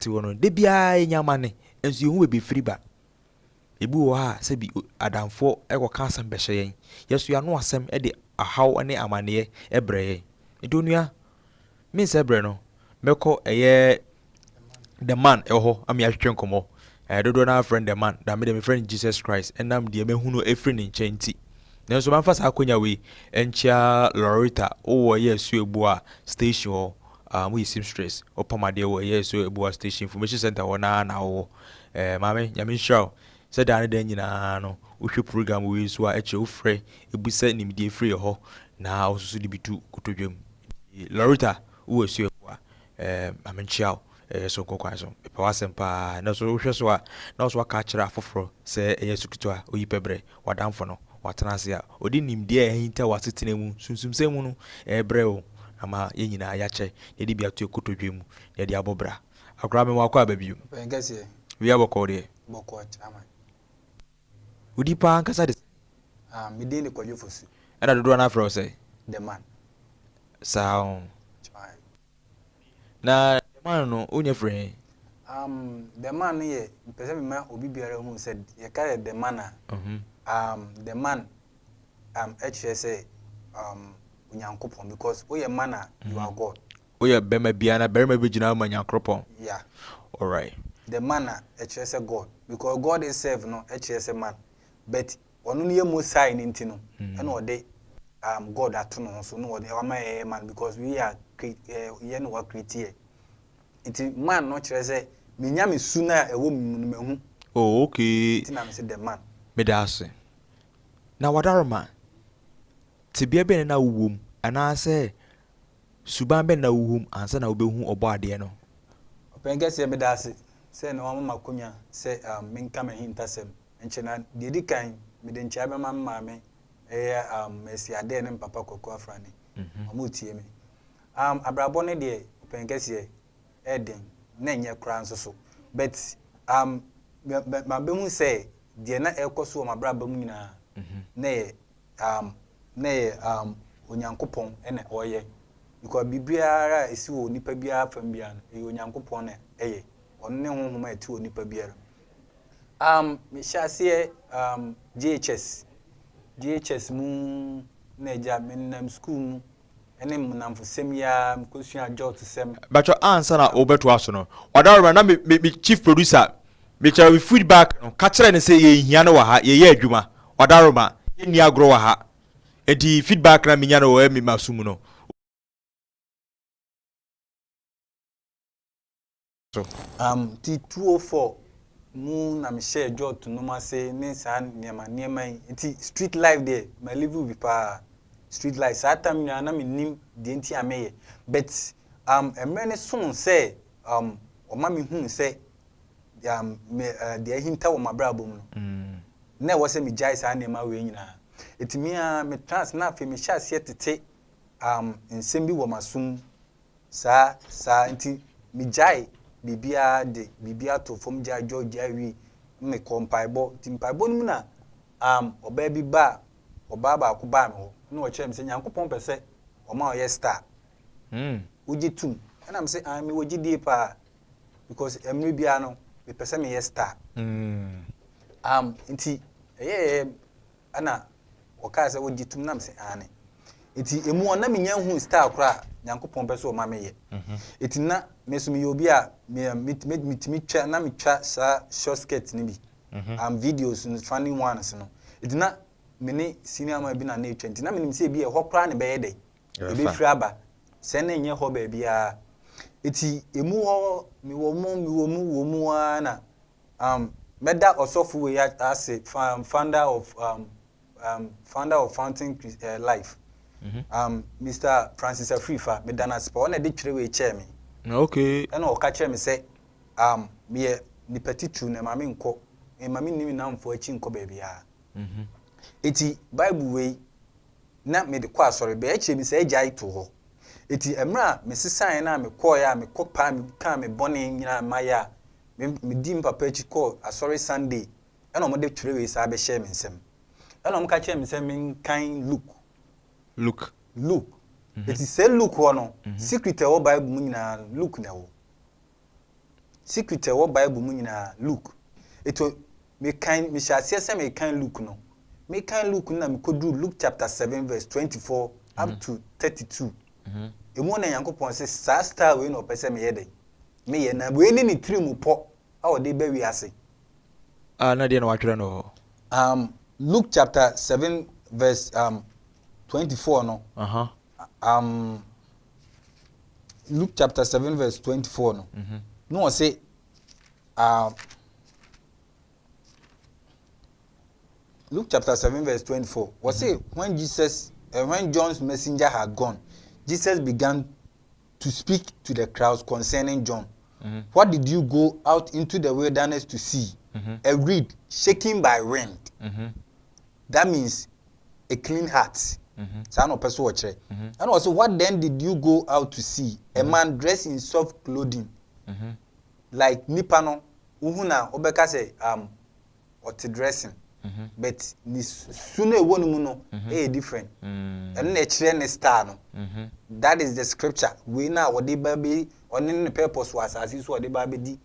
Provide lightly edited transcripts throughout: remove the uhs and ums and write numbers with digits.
Te hɔ no, da biara yɛnya amane, nso yɛhu baabi ɛfiri ba. Ebi wɔ hɔ a, sɛbi adamfoɔ kɔka asɛm bɛhyɛ yɛn. Yɛso yɛn ano asɛm de ahaw ne amaneɛ brɛ yɛn. Nti onua, mensɛ berɛ no, mɛkɔ ɛyɛ the man ɛwɔ hɔ ama yɛatwetwe nkɔmmɔ. Ɛɛ dodoɔ no ara frɛ no the man, na me deɛ mefrɛ no Jesus Christ ɛnam deɛ mahunu afiri ne nkyɛn nti. Nanso mamfa saa akwanya wei nkyea Loretta wowɔ ɛyɛ Asuabua station hɔ. Ah mo yɛ seamstress, wopam adeɛ wɔ ɛyɛ Asuabua station information center hɔ naa na wowɔ. Ɛɛ maame, Nyame nhyira wo sɛ daa ne daa nyinaa no wohwɛ program wei nso a ɛkyerɛ wofrɛ bisa nimdeɛ firi yɛ hɔ na wo nso so de bi tu kotodwe mu. Loretta wowɔ Asuabua, ɛɛ maame nkyea wo. Ɛyɛ soronko kwan so. Mepɛ w'asɛm paa. Na so wohwɛ so a, na wo nso woaka akyerɛ afoforɔ sɛ ɛyɛ su ketewa, oyi pɛ berɛ, w'adamfo no, watena ase a, ɔde nimdeɛ a ahinta wɔ asetena mu, sunsumsɛm mu no, rebrɛ wo ama yɛn nyinaa yɛakyɛ na yɛde bi ato yɛn kotodwe mu na yɛde abɔ bra. Akwadaa mema wakɔ aba bio. Ɔpɛn kɛseɛ. Wia bɔkɔɔ deɛ. Bɔkɔɔ kyama. Wo din paa ankasa de sɛn? Ah, me din de Kwadwo Fosu. Ɛna dodoɔ no ara frɛ wo sɛn? The Man. Saa o. Kyama. Na the man no wonya firi he? The man no yɛ mpɛ sɛ mema obi biara hu sɛ yɛka yɛ the man a, the man ɛkyerɛ sɛ Onyankopɔn because woyɛ man a you are God. Woyɛ bɛma biara na barima bi gyina ma Nyankoropɔn. Yeah. Alright. The man a ɛkyerɛ sɛ God because God itself no ɛkyerɛ sɛ man but ɔno no yɛ Mosai no nti no ɛna ɔde God ato ne ho so na ɔde wama yɛyɛ man because we are yɛ na wa create yɛ nti man no kyerɛ sɛ menya me su no a ɛwɔ me mu no mahu. Oh okay. Nti na me se the man. Meda ase. Na Wadaroma, tebea bɛn na na wowɔ mu anaasɛ suban bɛn na na wowɔ mu ansa na wobɛhu Ɔbɔadeɛ no? Ɔpɛn kɛseɛ meda ase sɛ na wama m'akonya sɛ menka m'ahintasɛm nkyerɛ na deɛ ɛdi kan mede nkyea bɛma me maame ɛyɛ Mercy Adair ne me papa Kwaku Afrane. Wɔn retie me. Abrabɔ no deɛ ɔpɛn kɛseɛ ɛyɛ den na ɛnyɛ koraa nso so but mabɛhu sɛ deɛ na ɛrekɔ so wɔ m'abrabɔ mu nyinaa na ɛyɛ na ɛyɛ Onyankopɔn na ɔreyɛ because biribiara a ɛsi wɔ onipa biara fam biara no ɛyɛ Onyankopɔn na ɛyɛ. Ɔno ne honhom a ɛte onipa biara mu. Mehyɛ aseɛ JHS, JHS mu na agya menam sukuu mu ne nnamfosɛm yi ara mekɔsua adwɔtosɛm. Mpakyɛw ansa na wobɛtoa so no, Ɔdawuruma na me me me chief producer mekyerɛ wo feedback no ka kyerɛ no sɛ yɛnhia no wɔ ha yɛyɛ adwuma Ɔdawuruma yɛnni agorɔ wɔ ha nti feedback na menya no wɔ me maso mu no so. Nti 204 mu na mehyɛɛ jot nom ase ne saa nneɛma nneɛma yi. Nti street life deɛ ma live bi paa. Street life saa time nyinaa na mennim deɛ nti a meyɛ. But mmerɛ no soo sɛ ɔma mehuu sɛ me deɛ ahinta wɔ m'abrabɔ mu no, na ɛwɔ sɛ megyae saa nneɛma wei nyinaa. Nti me ara metena ase na afei mehyɛ aseɛ tete nsɛm bi wɔ m'asom Saa, saa nti megyae biribiara de biribiara too fam gyae George gyae wii mekɔɔ mpaebɔ nti mpaebɔ no mu na um, ɔbaa bi baa ɔbaa baako baa me hɔ na ɔkyerɛ me sɛ Nyankopɔn pɛ sɛ ɔma ɔyɛ star. Wogye tum ɛna me sɛ ah mewɔ gyidie paa because mmerɛ biara no mepɛ sɛ meyɛ star. Nti ɛyɛɛ Ɛna ɔkaa sɛ wogye tom na mese aane. Eti emu hɔ na menya nhuu style koraa a Nyankopɔn pɛ sɛ ɔma meyɛ. Eti na me nso meyɛ obi a me metumi twa na metwa saa short skirt no bi. Videos no funny ones no. Eti na me ne senior man bi na na etwa nti na menim sɛ ebi ɛhɔ koraa na ɛbɛyɛ dɛn ebefiri aba. Sɛ na ɛnyɛ hɔ baabiara. Eti emu hɔ mewɔ mu mewɔ mu wɔ mu ara na mɛda ɔsɔfo wei ase, founder of founder of Fountain Life, Mister Francis Afrifa, meda no ase pa, ɔna ɛde twerɛ wei kyɛɛ me. Ɛna ɔka kyerɛ me sɛ, meyɛ nipa titiriw na ɛma me nkɔ, ɛma me nni me nnamfoɔ akyi nkɔ baabiara. Eti Bible wei na mede kɔ asɔre, bɛyɛ kyerɛ me sɛ agyae to hɔ. Eti mmerɛ a mesesaeɛ no a mekɔeɛ a mekɔ paa me kaa me bɔne nyinaa mayɛ a, Me medii me papa akyi kɔɔ asɔre Sunday ɛna wɔde twerɛ wei saa bɛhyɛɛ me nsam. Ɛna wɔka kyerɛɛ me sɛ menkan Luke. Luke. Luke. Eti sɛ Luke hɔ no, secret a ɛwɔ Bible mu nyinaa no, Luke na ɛwɔ. Secret a ɛwɔ Bible mu nyinaa, Luke. Eto mekan mehyɛ aseɛ sɛ mekan Luke no. Mekan Luke no na mekɔduru Luke chapter 7 verse 24 up to 32. Emu na Nyankopɔn sɛ saa style wei na ɔpɛ sɛ meyɛ dɛn? Meyɛ na wei ne ne tiri mu pɔ a ɔde ba wiase. Ah, na deɛ na watwerɛ no hɔ. Luke chapter 7 verse 24 no. Luke chapter 7 verse 24 no. Na ɔse Luke chapter 7 verse 24. Wɔse when John's messenger had gone, Jesus began to speak to the crowds concerning John. What did you go out into the wilderness to see? A reed shaken by wind. That means a clean heart. Saa na ɔpɛ so ɔkyerɛ. Ɛna ɔsɛ what then did you go out to see? A man dressed in soft clothing. Like nipa no, wohu na wobɛka sɛ ɔte dressing. But ne su no a ɛwɔ ne mu no ɛyɛ different. Ɛno na ɛkyerɛ ne style no. That is the scripture. Wei na ɔde ba bi ɔne ne purpose wɔ asase so ɔde ba bɛdi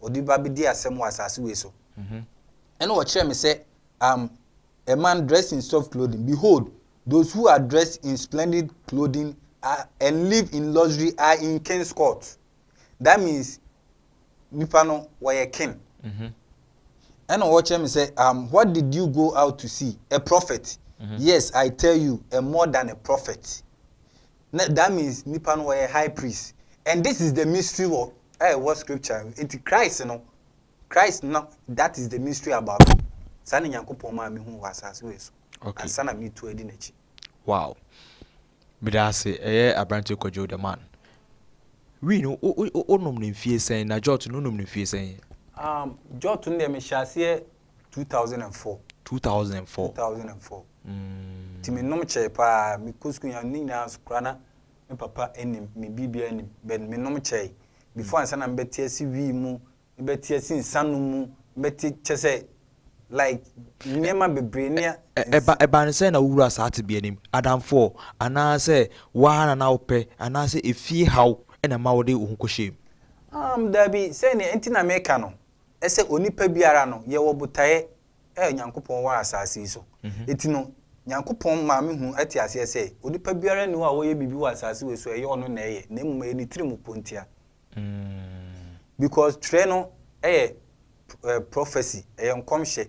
ɔde ba bɛdi asɛm wɔ asase wei so. Ɛna ɔkyerɛ me sɛ a man dressed in soft clothing. Behold, those who are dressed in splendid clothing and live in luxury are in king's court. That means nipa no wɔyɛ king. Ɛna ɔkyerɛ me sɛ what did you go out to see? A prophet. Yes, I tell you, a more than a prophet. Na that means nipa no wɔyɛ high priest. And this is the mystery of ɛwɔ scripture. Nti Christ no, that is the mystery about me. Saa na Nyankopɔn maa me hu wɔ asase wei so. Ansa na metu adi n'akyi. Wow. Meda ase ɛyɛ aberante Kwadwo the man. Wii no wonom ne mfie sɛn na Jot no wonom ne mfie sɛn? Jot no deɛ mehyɛ aseɛ 2004. 2004. 2004. Nti menom kyɛe paa, mekɔ sukuu nya ne nyinaa so koraa na me papa anim, me biribia anim, but menom kyɛe. Before ansa na mebɛte ase wii mu, mebɛte ase nsa nom mu, mebɛte kyɛ sɛ like nneɛma bebree ne Ɛba ne sɛ na wowura saa tebea nim adamfoɔ anaasɛ waa na na wopɛ anaasɛ efie haw ɛna ma wode wo ho kɔhyɛ mu? Dabi, sɛnea nti na meka no, ɛsɛ onipa biara no yɛwɔ botaeɛ ɛyɛ Nyankopɔn wɔ asase yi so. Eti no Nyankopɔn maa me hu ɛte aseɛ sɛ onipa biara ni hɔ a wɔyɛ biribi wɔ asase wei so ɛyɛ ɔno na ɛyɛ, na mmom ɛyɛ ne tirim pontia. Because twerɛ no ɛyɛ prophecy, ɛyɛ nkɔmhyɛ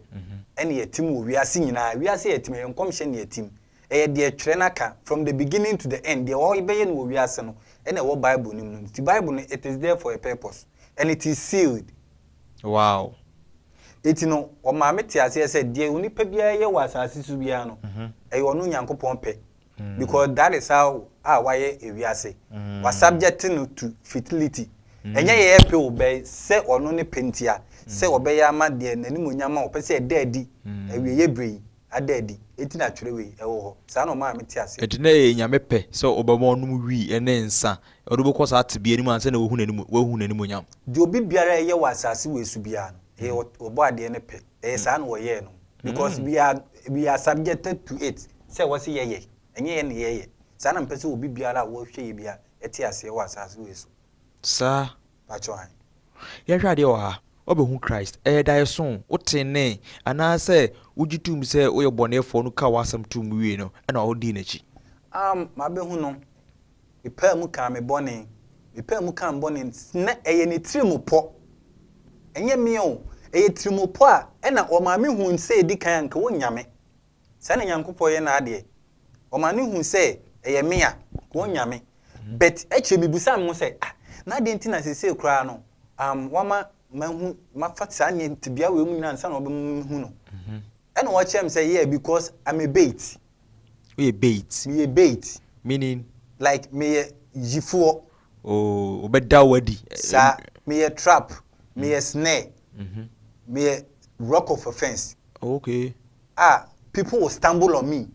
ɛne yɛtim wɔ wiase nyinaa. Wiase yɛ tim, ɛyɛ nkɔmhyɛ ne yɛtim. Ɛyɛ deɛ twerɛ no aka from the beginning to the end, deɛ wɔbɛyɛ no wɔ wiase no ɛna ɛwɔ Bible no mu no. Nti Bible no, it is there for a purpose and it is sealed. Eti no ɔmaa me te aseɛ sɛ deɛ onipa biara yɛ wɔ asase so biara no, ɛyɛ ɔno Nyankopɔn pɛ. Because that is how a wayɛ ewiase. Wa subject no to fertility. Ɛnyɛ yɛ pɛ o, bɛ sɛ ɔno ne pɛ ntia sɛ ɔbɛyɛ ama deɛ n'animonyam a ɔpɛ sɛ ɛda adi awieyɛ bere yi ada adi. Eti na twerɛ wei ɛwɔ hɔ. Saa na ɔmaa me te aseɛ. Enti na ɛyɛ Nyame pɛ sɛ ɔbɛma ɔnom wii ne nsa, ɔde bɛkɔ saa tebea no mu ansa na wahu n'anim wahu n'animonyam. Deɛ obi biara ɛyɛ wɔ asase wei so biara no, ɛyɛ ɔbɔ adeɛ no pɛ. Ɛyɛ saa na wɔyɛɛ no. Because we are subjected to it. Sɛ wɔsi yɛyɛ, ɛnyɛ yɛ na yɛyɛ. Saa na mpɛ sɛ obi biara a wɔhwɛ yɛ biara ɛte aseɛ wɔ asase wei so. Saa. Pakyɛ han. Yɛhwɛ adeɛ wɔ ha. Wobɛhu Christ. Ɛyɛ daeɛso, wote ne anaasɛ wogye tom sɛ woyɛ bɔneɛfoɔ no ka w'asɛm tom wie no ɛna wodii n'akyi? Mabɛhu no, mepaa mu kaa me bɔne. Mepaa mu kaa me bɔne na ɛyɛ ne tirim pɔ. Ɛnyɛ me o, ɛyɛ tirim pɔ a ɛna ɔmaa me hu sɛ edi kan a nka wɔnnya me. Saa na Nyankopɔn yɛ n'adeɛ. Ɔmaa me hu sɛ ɛyɛ me a, wɔnnya me. But akyire mebusaa me ho sɛ, ah, na adeɛ nti na seesei koraa no, wama mahu, mafa saa nneɛ tebea wei mu nyinaa ansa na ɔbɛma mehu no. Ɛna ɔkyerɛ me sɛ, yeah, because I'm a bait. Woyɛ bait? Meyɛ bait. Meaning? Like meyɛ yifoɔ. Oh, ɔbɛda wo adi. Saa, meyɛ trap, meyɛ snare, meyɛ rock of offence. Ah, people will stumble on me.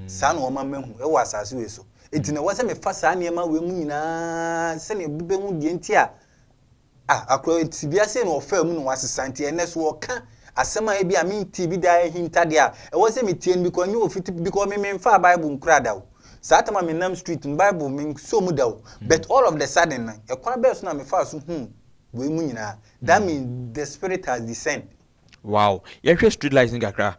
Saa na wɔma mahu ɛwɔ asase wei so. Enti na ɛwɔ sɛ mefa saa nneɛma wei mu nyinaa sɛnea obi bɛhu deɛ nti a ah akora tibia sei na ɔfaa mu na wasesa. Nti ɛnɛ so ɔka asɛm a ebi a mente bi da ahinta deɛ a ɛwɔ sɛ metie no, because nyɛ ofiti, because me memfaa Bible nkura da o. Saa tam a menam street no, Bible mensɔ mu da o. But all of the sudden no, ɛkwan bɛɛ so na mefaa so hu Wei mu nyinaa, that means the spirit has descend. Wow, yɛhwɛ street life no kakra.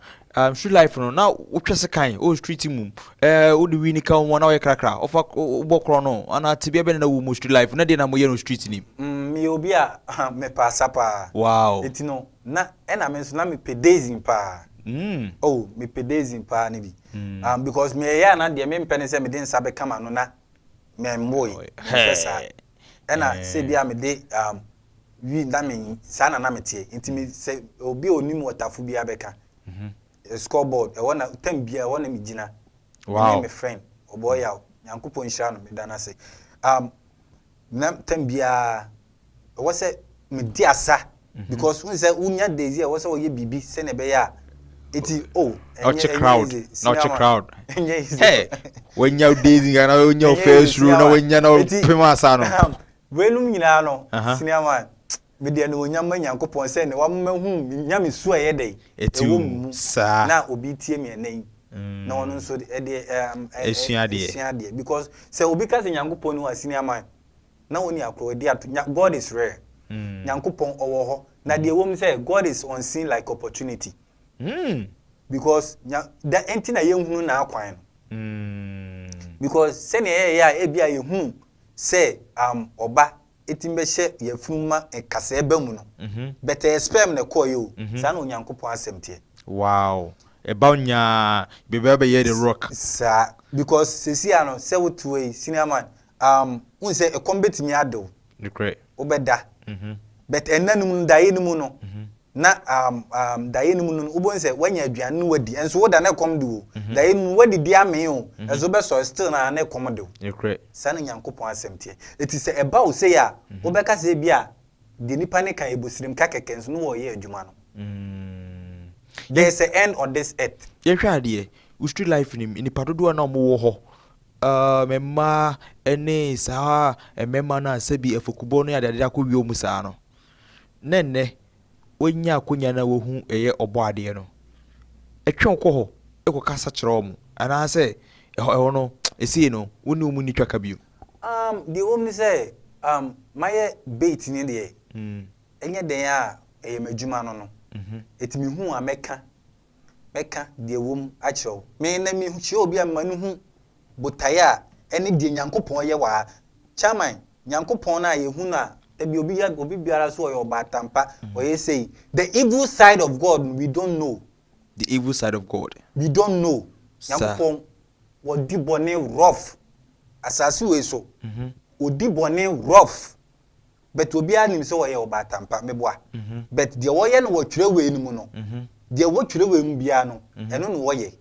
Street life no, na wotwa sekan wɔ street mu, ɛɛ wode wi nika mu na woyɛ krakra, wofa wobɔ korɔ no anaa tebea bɛn na wɔ mu street life na deɛ na moyɛ no street nim? Meyɛ obi a mepɛ asa paa. Eti no na ɛna me nso na mepɛ dazing paa. Oh, mepɛ dazing paa ne bi. Because meyɛ a na deɛ mempɛ ne sɛ mede nsa bɛka m'ano na mɛmmoe. Mempɛ saa. Ɛna sɛ bi a mede wi na me saa na na meteɛ. Nti me sɛ obi a onim ɔtafo bi abɛka. Scoreboard ɛhɔ na tam bia ɛhɔ na megyina. Me ne me friend ɔbɔ yaw. Nyankopɔn nhyira no, meda no ase. Na tam biara ɛwɔ sɛ medi asa because wohu sɛ wonya days a ɛwɔ sɛ wɔyɛ biribi sɛnea ɛbɛyɛ a eti oh ɛnyɛ Ɔkye ɛnyɛ crowd easy na ɔkye senior crowd. ɛnyɛ easy. Hey, wanya days nga na wanya Ɛnyɛ easy first row senior na man. wanya na Eti ɔpem asa no. Weinom nyinaa no, senior man, mede animuonyam ma Nyankopɔn sɛ ne wama mahu me nyamesu a ɛyɛ dɛn Ɛte ɛwɔ wo me mu mu saa. na obi tie me ɛnnɛ yi na ɔno nso ɛde Ɛsua adeɛ. ɛsua adeɛ because sɛ obi ka sɛ Nyankopɔn ni hɔ a, senior man, na ɔni akorɔ ɔdi ato nya God is real. Nyankopɔn ɔwɔ hɔ na deɛ ɛwɔ mu sɛ God is unseen like opportunity. Because nya da ɛnti na yɛnhunu n'akwan no. Because sɛnea ɛyɛ a ebi a yɛhunu sɛ ɔba ɛtumi bɛhyɛ yɛfunu ma kasɛɛ ba mu no. But ɛyɛ sperm na ɛkɔɔyɛ o. Saa na Onyankopɔn asɛm teɛ. Wow. Ɛba nyaa baabi a bɛyɛ the rock. Saa because seesei ano sɛ wote hɔ yi, senior man, wohu sɛ ɛkɔm bɛtumi ade wo. Nokorɛ. Wobɛda. But ɛnna no mu no, daeɛ no mu no, na daeɛ no mu no, wobɛhu sɛ woanya aduane no wadi. Ɛnso woda na ɛkɔm de wo. Daeɛ no mu woadidi amee o. Ɛnso wobɛsɔre still na na ɛkɔm de wo. Nokorɛ. Saa na Nyankopɔn asɛm teɛ. Eti sɛ ɛba wo sei a, wobɛka sɛ ebi a deɛ nipa ne ka yɛ bosirimka kɛkɛ nso na wɔreyɛ adwuma no. There is a end on this earth. Yɛhwɛ adeɛ, wo street life nim, nipa dodoɔ na wɔwɔ hɔ, mmaa ne saa mmarima no a sɛbi afɔkubɔ ne adeade akɔ wie wɔn saa no, na nnɛ wɔanya akonya na wɔhu ɛyɛ ɔbɔ adeɛ no, ɛtwe wo kɔ hɔ ɛkɔ kasa kyerɛ wɔn anaasɛ ɛhɔ ɛhɔ no ɛsei no wo ne wɔn nni twaka bio? Deɛ ɛwɔ mu ne sɛ mayɛ bait ne deɛ ɛnyɛ den a ɛyɛ m'adwuma no no. Eti mehu a mɛka mɛka deɛ ɛwɔ mu akyerɛ wo. Me na mehyia obi a mema no hu botaeɛ a ɛne deɛ Nyankopɔn yɛ wɔ ha. Chairman, Nyankopɔn no a yɛhu no a, dabi obi yɛ obi biara so ɔyɛ ɔbaatampa, ɔyɛ sei. The evil side of God we don't know. The evil side of God. We don't know. Sa. Nyankopɔn wɔdi bɔne rough. Asase wei so, ɔdi bɔne rough. But obiara nim sɛ ɔyɛ ɔbaatampa, meboa. But deɛ wɔyɛ no wɔ twerɛ wei no mu no, deɛ wɔ twerɛ wei mu biara no, ɛno na wɔyɛ.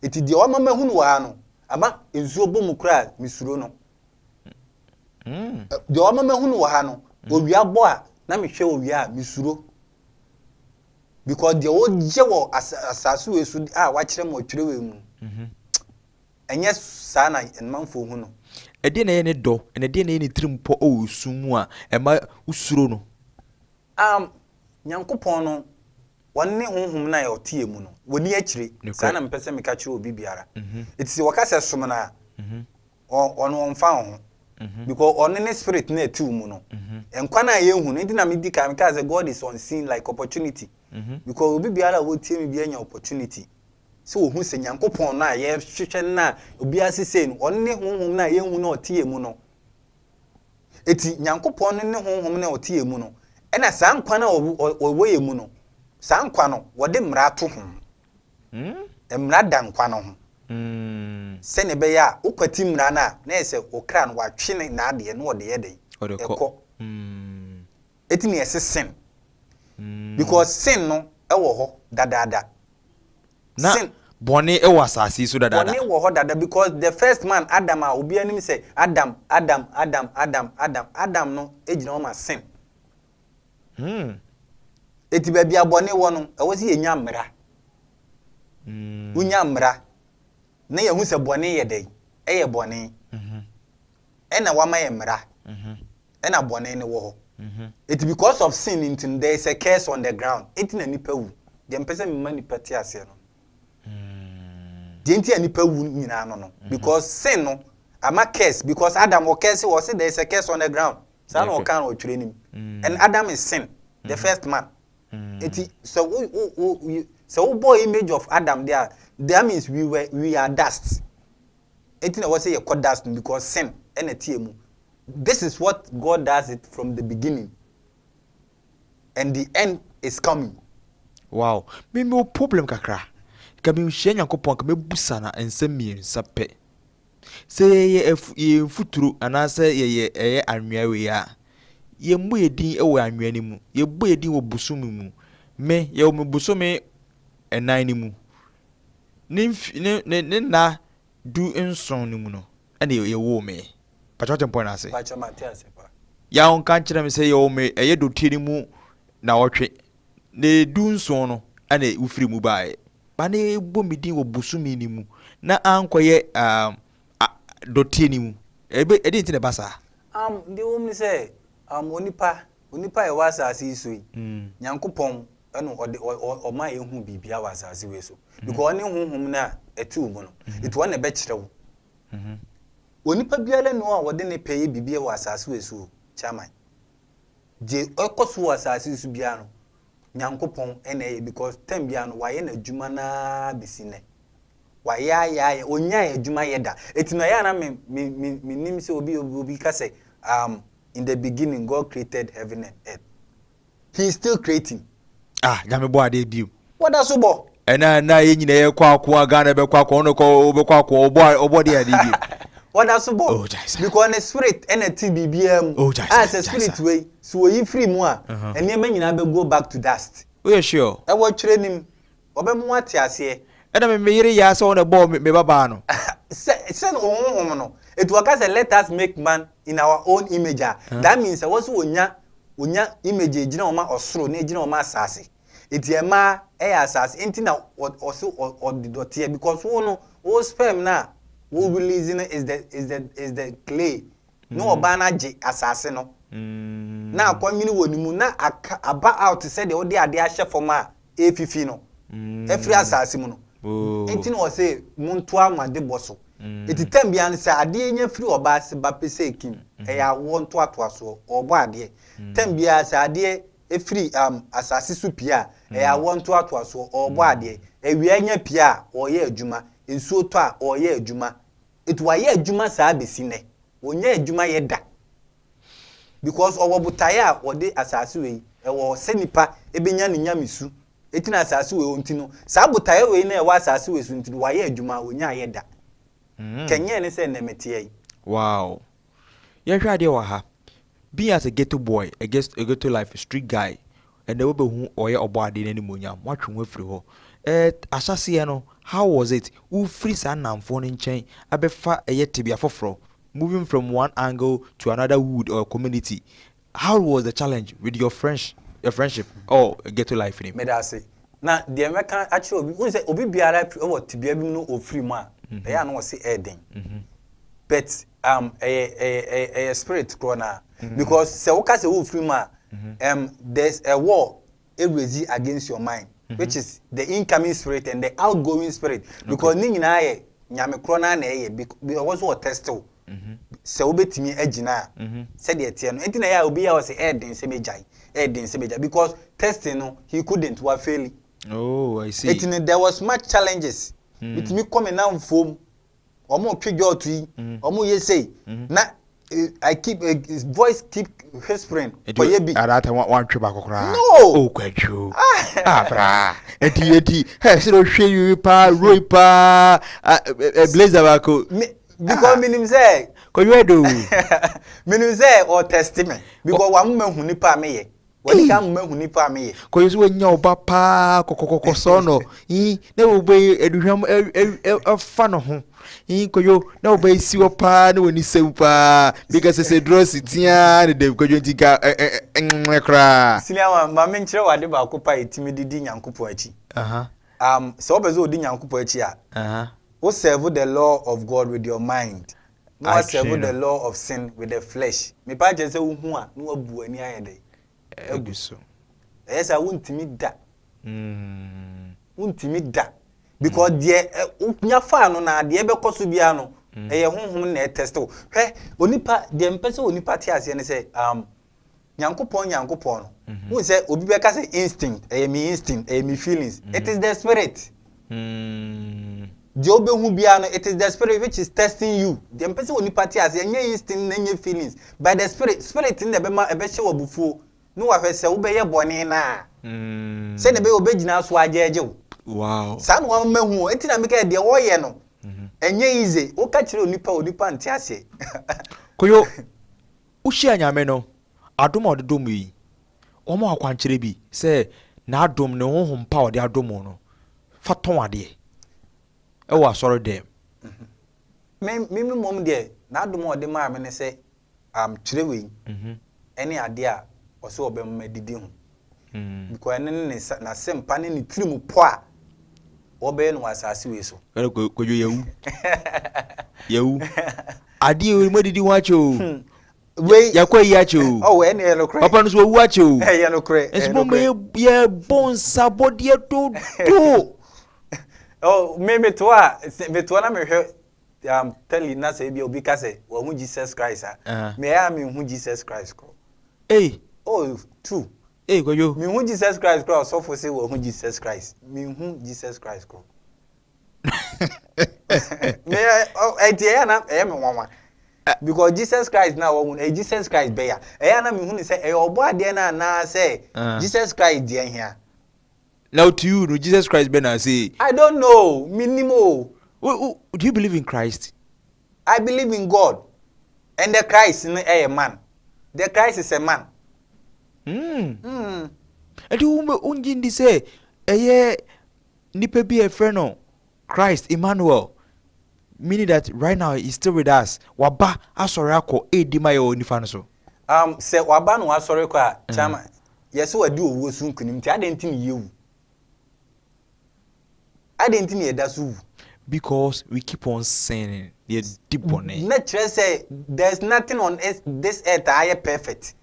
Eti deɛ wama mahu no wɔ ha no, ama nsuo bɔ mu koraa mesuro no. Deɛ wama mahu no wɔ ha no, owia bɔ a na mehwɛ owia a mesuro. Because deɛ wɔyɛ wɔ asase wei so a wakyerɛ mu wɔ twerɛ wei mu no, ɛnyɛ saa na mmanfoɔ hu no. Ɛdeɛ na ɛyɛ ne dɔ, ɛna ɛdeɛ na ɛyɛ ne tirimpɔ wɔ sum mu a ɛma wosuro no? Nyankopɔn no, wɔn ne honhom no a ɔte yɛn mu no, wɔni akyire. Saa na mepɛ sɛ meka kyerɛ obi biara. Eti sɛ wɔka sɛ som no a, ɔno ɔmfa wo ho. Because ɔno ne spirit no a ɛte wo mu no. Nkwa no a yɛnhu no, nti na medi kan mekaa sɛ God is unseen like opportunity. Because obi biara a wɔtie me biara nya opportunity sɛ wɔhu sɛ Nyankopɔn no a yɛhwehwɛ no a obiara sesei no, ɔno ne honhom no a yɛnhu no a ɔte yɛn mu no. Eti Nyankopɔn no ne honhom no a ɔte yɛn mu no, ɛna saa nkwa no a ɔwɔ yɛn mu no, saa nkwa no, wɔde mmara ato ho. Mmara da nkwa no ho. Sɛnea ɛbɛyɛ a wokwati mmara no a, na ɛyɛ sɛ wo kra no watwe ne n'adeɛ na ɔde yɛ dɛn? Ɛkɔ. Eti na yɛse sin. Because sin no ɛwɔ hɔ dadaada. Na Sin. bɔne wɔ asase yi so dadaada. Bɔne wɔ hɔ dada because the first man Adam a obiara nim sɛ Adam, Adam, Adam, Adam, Adam, Adam no gyina hɔ ma sin. Eti baabi a bɔne wɔ no, ɛwɔ sɛ yɛnya mmara. Wonya mmara na yɛhu sɛ bɔne yɛ dɛn? Ɛyɛ bɔne. Ɛna wama yɛ mmara. Ɛna bɔne no wɔ hɔ. Eti because of sin nti no, there is a curse on the ground. Eti na nipa wu. Deɛ mpɛ sɛ mema nipa te aseɛ no. Deɛ nti a nipa wu nyinaa no no. Because sin no, ama curse. Because Adam wɔ curse wɔ sɛ there is a curse on the ground. Saa na ɔka no ɔtwerɛ nim. And Adam is sin, the first man. Eti sɛ wo wo wo sɛ wobɔ image of Adam there a, that means we are dust. Eti na ɛwɔ sɛ yɛkɔ dust no because sin ɛna ɛte mu. This is what God does it from the beginning. And the end is coming. Wow. Me me wɔ problem kakra. Nka mehyia Nyankopɔn nka mɛbusa na nsɛm mmiɛnsa pɛ. Sɛ yɛyɛ afu yɛyɛ mfuturo anaasɛ yɛyɛ ɛyɛ anwea wei a, yɛmmɔ yɛ din wɔ anwea no mu. Yɛbɔ yɛ din wɔ bosome mu. Me, yɛwɔ me bosome 4 no mu. Ne mf ne ne ne nna 17 no mu no ɛna yɛwoo me. Pakyɛ wote mpɔ no ase? Pakyɛ mate ase pa. Yaw nka nkyerɛ me sɛ yɛwɔ me ɛyɛ dɔteɛ no mu nawɔtwe na 17 no ɛna wofiri mu baeɛ. Ba na yɛbɔ me din wɔ bosome no mu na ankɔyɛ um, a, dɔteɛ no mu. Ɛbɛ ɛdeɛ nti na ɛba saa? Deɛ ɛwɔ mu ne sɛ, onipa, onipa a ɛwɔ asase yi so yi, Nyankopɔn ɛna ɔde ɔma yɛhu biribiara wɔ asase wei so. Because ɔne honhom no a ɛte wo mu no, nti ɔno na ɛbɛkyerɛ wo. Onipa biara nni hɔ a ɔde ne pɛ yɛ biribi wɔ asase wei so o, chairman. Deɛ ɛkɔ so wɔ asase yi so biara no, Nyankopɔn ɛna ɛyɛ because time biara no wayɛ n'adwuma no ara bɛsi nnɛ. Wayɛ ayɛ ayɛ, ɔnyae adwuma yɛ da. Eti no ɛyɛ a na me me me menim sɛ obi obi ka sɛ in the beginning God created heaven and earth. He is still creating. Ah, Nyame bɔ adeɛ bio. Wɔda so bɔ. Ɛna na yɛn nyinaa yɛkɔ ako a Ghana bɛkɔ ako ɔno kɔ ɔbɛkɔ ako ɔbɔ ɔbɔ deɛ adeɛ bio. Wɔda so bɔ. Oh, gyae saa. Because ne spirit ɛna ti biribiara mu. Oh, gyae A saa, sɛ gyae spirit saa. wei, sɛ oyi firi mu a, nneɛma nyinaa bɛ go back to dust. Woyɛ sure? Ɛwɔ twerɛ nim. Ɔbɛma woate aseɛ. Ɛna me me yere yaa sɛ ɔna ɛbɔɔ me me babaa no. Sɛ sɛ honhom no, eti wɔka sɛ let us make man in our own image a, that means sɛ wɔsɛ wɔnya wɔnya image a egyina wɔn ɔsoro na egyina wɔn asase. Eti mmaa ɛyɛ asase nti na ɔso ɔde dɔteɛ because wo no wo sperm no a wo release no is the is the is the clay na ɔbaa no agye asase no na akɔnwene wɔ ne mu na aka aba out sɛdeɛ wode adeɛ ahyɛ fam a ɛrefifi no afiri asase mu no. Nti na ɔse montoa mo adebɔ so. Eti tam biara no sɛ adeɛ nya firi ɔbaa ase ba pɛ sɛ ekim, ɛyɛ awoɔ ntoatoasoɔ, ɔrebɔ adeɛ. Tam biara sɛ adeɛ firi asase so pie a, ɛyɛ awoɔ ntoatoasoɔ, ɔrebɔ adeɛ. Awia nya pie a, ɔreyɛ adwuma. Nsuo tɔ a, ɔreyɛ adwuma. Eti wayɛ adwuma saa bɛsi nnɛ. Ɔnnya adwuma yɛ da. Because ɔwɔ botaeɛ a ɔde asase wei ɛwɔ hɔ sɛ nipa ɛbɛnya ne nyamesu. Eti na asase wei nti no, saa botaeɛ wei na ɛwɔ asase wei so nti no, wayɛ adwuma a ɔnnya ayɛ da. Kɛnyɛɛ ne sɛ nnɛ meteɛ yi. Wow. Yɛnhwɛ adeɛ wɔ ha. Being as a ghetto boy, a ghetto life, a street guy, ɛnɛ wobɛhu ɔyɛ ɔbɔ adeɛ no animuonyam, woatwe ho afiri hɔ. Eh, ahyɛaseɛ no, how was it? Wofiri saa nnamfoɔ no nkyɛn abɛfa ɛyɛ tebea foforɔ, moving from one angle to another wood or community. How was the challenge with your friends, your friendship or ghetto life nim? Meda ase. Na deɛ mɛka akyerɛ obi, wohu sɛ obi biara wɔ tebea bi mu no ɔfiri mu a, ɛyɛ a na ɔse ɛyɛ den. But ɛyɛ ɛyɛ ɛyɛ ɛyɛ spirit korɔ naa. Because sɛ woka sɛ wofiri mu a, there's a war ɛrezi against your mind, which is the incoming spirit and the outgoing spirit. Because ne nyinaa yɛ nyame korɔ naa na ɛyɛ, because ɔwɔ so ɔtest wo. Sɛ wobɛtumi agyina a, sɛdeɛ ɛteɛ no. Nti na ɛyɛ a obi yɛ a ɔsɛ ɛyɛ den sɛ mɛgyae, ɛyɛ den sɛ mɛgyae. Because testing no, he couldn't, wafaili. Oh, I see. Eti no, there was much challenges. Metumi kɔ me namfoɔ mu, wɔn retwe jɔɔto yi, wɔn reyɛ sei, na I keep, voice keep whispering, kɔyɛ bi. At that time, wantwe baako koraa. No! Oh, kwadwo. Ah, bra. Eti, eti, hey, sɛ ɔhwɛ yi paa, roi paa, blazer baako. Me, because menim sɛ. Kwadwo ɛdo. Menim sɛ ɔtɛste me, because wɔn mo hu nipa a meyɛ. Wɔde ka mo hu nipa a meyɛ. Kwadwo sɛ wanya ɔba paa kɔkɔkɔkɔ sɔɔ no. Yi, na wɔbɛ yi aduhwam ɛfa no ho. Yi, kwadwo, na wɔbɛ yi si hɔ paa na wɔni sɛm paa. Bi ka sɛ sɛ drɔsi tia ne dɛm kwadwo nti ka ɛ koraa. Senior man, ma menkyerɛ wo ade baako pa a ɛtumi de di Nyankopɔn akyi. Sɛ wopɛ sɛ wodi Nyankopɔn akyi a, wo serve the law of God with your mind, na wa serve the law of sin with the flesh. Mepa kyerɛ sɛ wohu a na wabu w'ani ayɛ dɛ agu so. Ɛyɛ sɛ wontumi da. Wontumi da. Because deɛ wonya faa no na deɛ ɛbɛkɔ so biara no, Ɛyɛ honhom na ɛtɛste wo. Hwɛ, onipa, deɛ mpɛ sɛ onipa te aseɛ ne sɛ, Nyankopɔn Nyankopɔn no, wohu sɛ obi bɛka sɛ instinct, ɛyɛ me instinct, ɛyɛ me feelings. It is the spirit. Deɛ wobɛhu biara no, it is the spirit which is testing you. Deɛ mpɛ sɛ onipa te aseɛ, ɛnyɛ instinct na ɛnyɛ feelings, by the spirit. Spirit no na ɛbɛma ɛbɛhyɛ wo abufuo na wahwɛ sɛ wobɛyɛ bɔne no a, sɛdeɛ ɛbɛyɛ ɔbɛgyina so agyɛɛgye wo. Saa na wama hu o. Enti na meka deɛ wɔyɛ no, ɛnyɛ easy. Woka kyerɛ onipa a, onipa nte aseɛ. Koyo, wohyia Nyame no, adom a ɔde dom wo yi, wama wo akwankyerɛ bi sɛ n'adom, ne honhom pa a ɔde adom wo no, fa tɔn adeɛ wɔ asɔre dɛm. Me, me mmom deɛ, n'adom a ɔde maa me ne sɛ, twerɛ wei ne adeɛ a ɔsɛ ɔbɛma madidi ho. Because ɛno ne ne n'asɛmpa ne ne tirim pɔ a wɔbɛyɛ no wɔ asase wei so. Ɛna Kwadwo yɛwu. Yɛwu. Adeɛ wei mo adidi ho akyɛ o. Wei Yɛakɔ ayi akyɛ o. Oh, ɛne ɛyɛ nokorɛ. Papa no so wawu akyɛ o. Ɛyɛ nokorɛ. Nso mo ma yɛbɔ nsabɔdeɛ dodo. Oh, me metoa a, metoa na mehwɛ tele na sɛ ebi obi ka sɛ wahu Jesus Christ a, me ɛyɛ a menhu Jesus Christ korɔ. Ei. Oh, true. Ei, Kwadwo. Menhu Jesus Christ korɔ a ɔsɔfo se wahu Jesus Christ. Menhu Jesus Christ korɔ. Me ɛnti ɛyɛ na ɛyɛ me nwanwa. Because Jesus Christ na wɔhu no, ɛyɛ Jesus Christ bɛya. Ɛyɛ na mehu no sɛ ɛyɛ ɔbɔ adeɛ no anaasɛ Jesus Christ deɛ hia. Now to you no, Jesus Christ bɛ na ase. I don't know, menim o. Do you believe in Christ? I believe in God. And the Christ no ɛyɛ man. The Christ is a man. Ɛnti wo wongye ndi sɛ ɛyɛ nipa bi a yɛfrɛ no Christ, Emmanuel, meaning that right now he is still with us. Waba asɔre akɔ ɛredi ma yɛ wɔ nifa no so. Sɛ waba na wasɔre kɔ a, chairman, yɛsɛ wadi owuo so nkunim nti adɛn nti na yɛwu? Adɛn nti na yɛda so wu? Because we keep on sinning. Yɛdi bɔne. Na kyerɛ sɛ there is nothing on this earth a ayɛ perfect.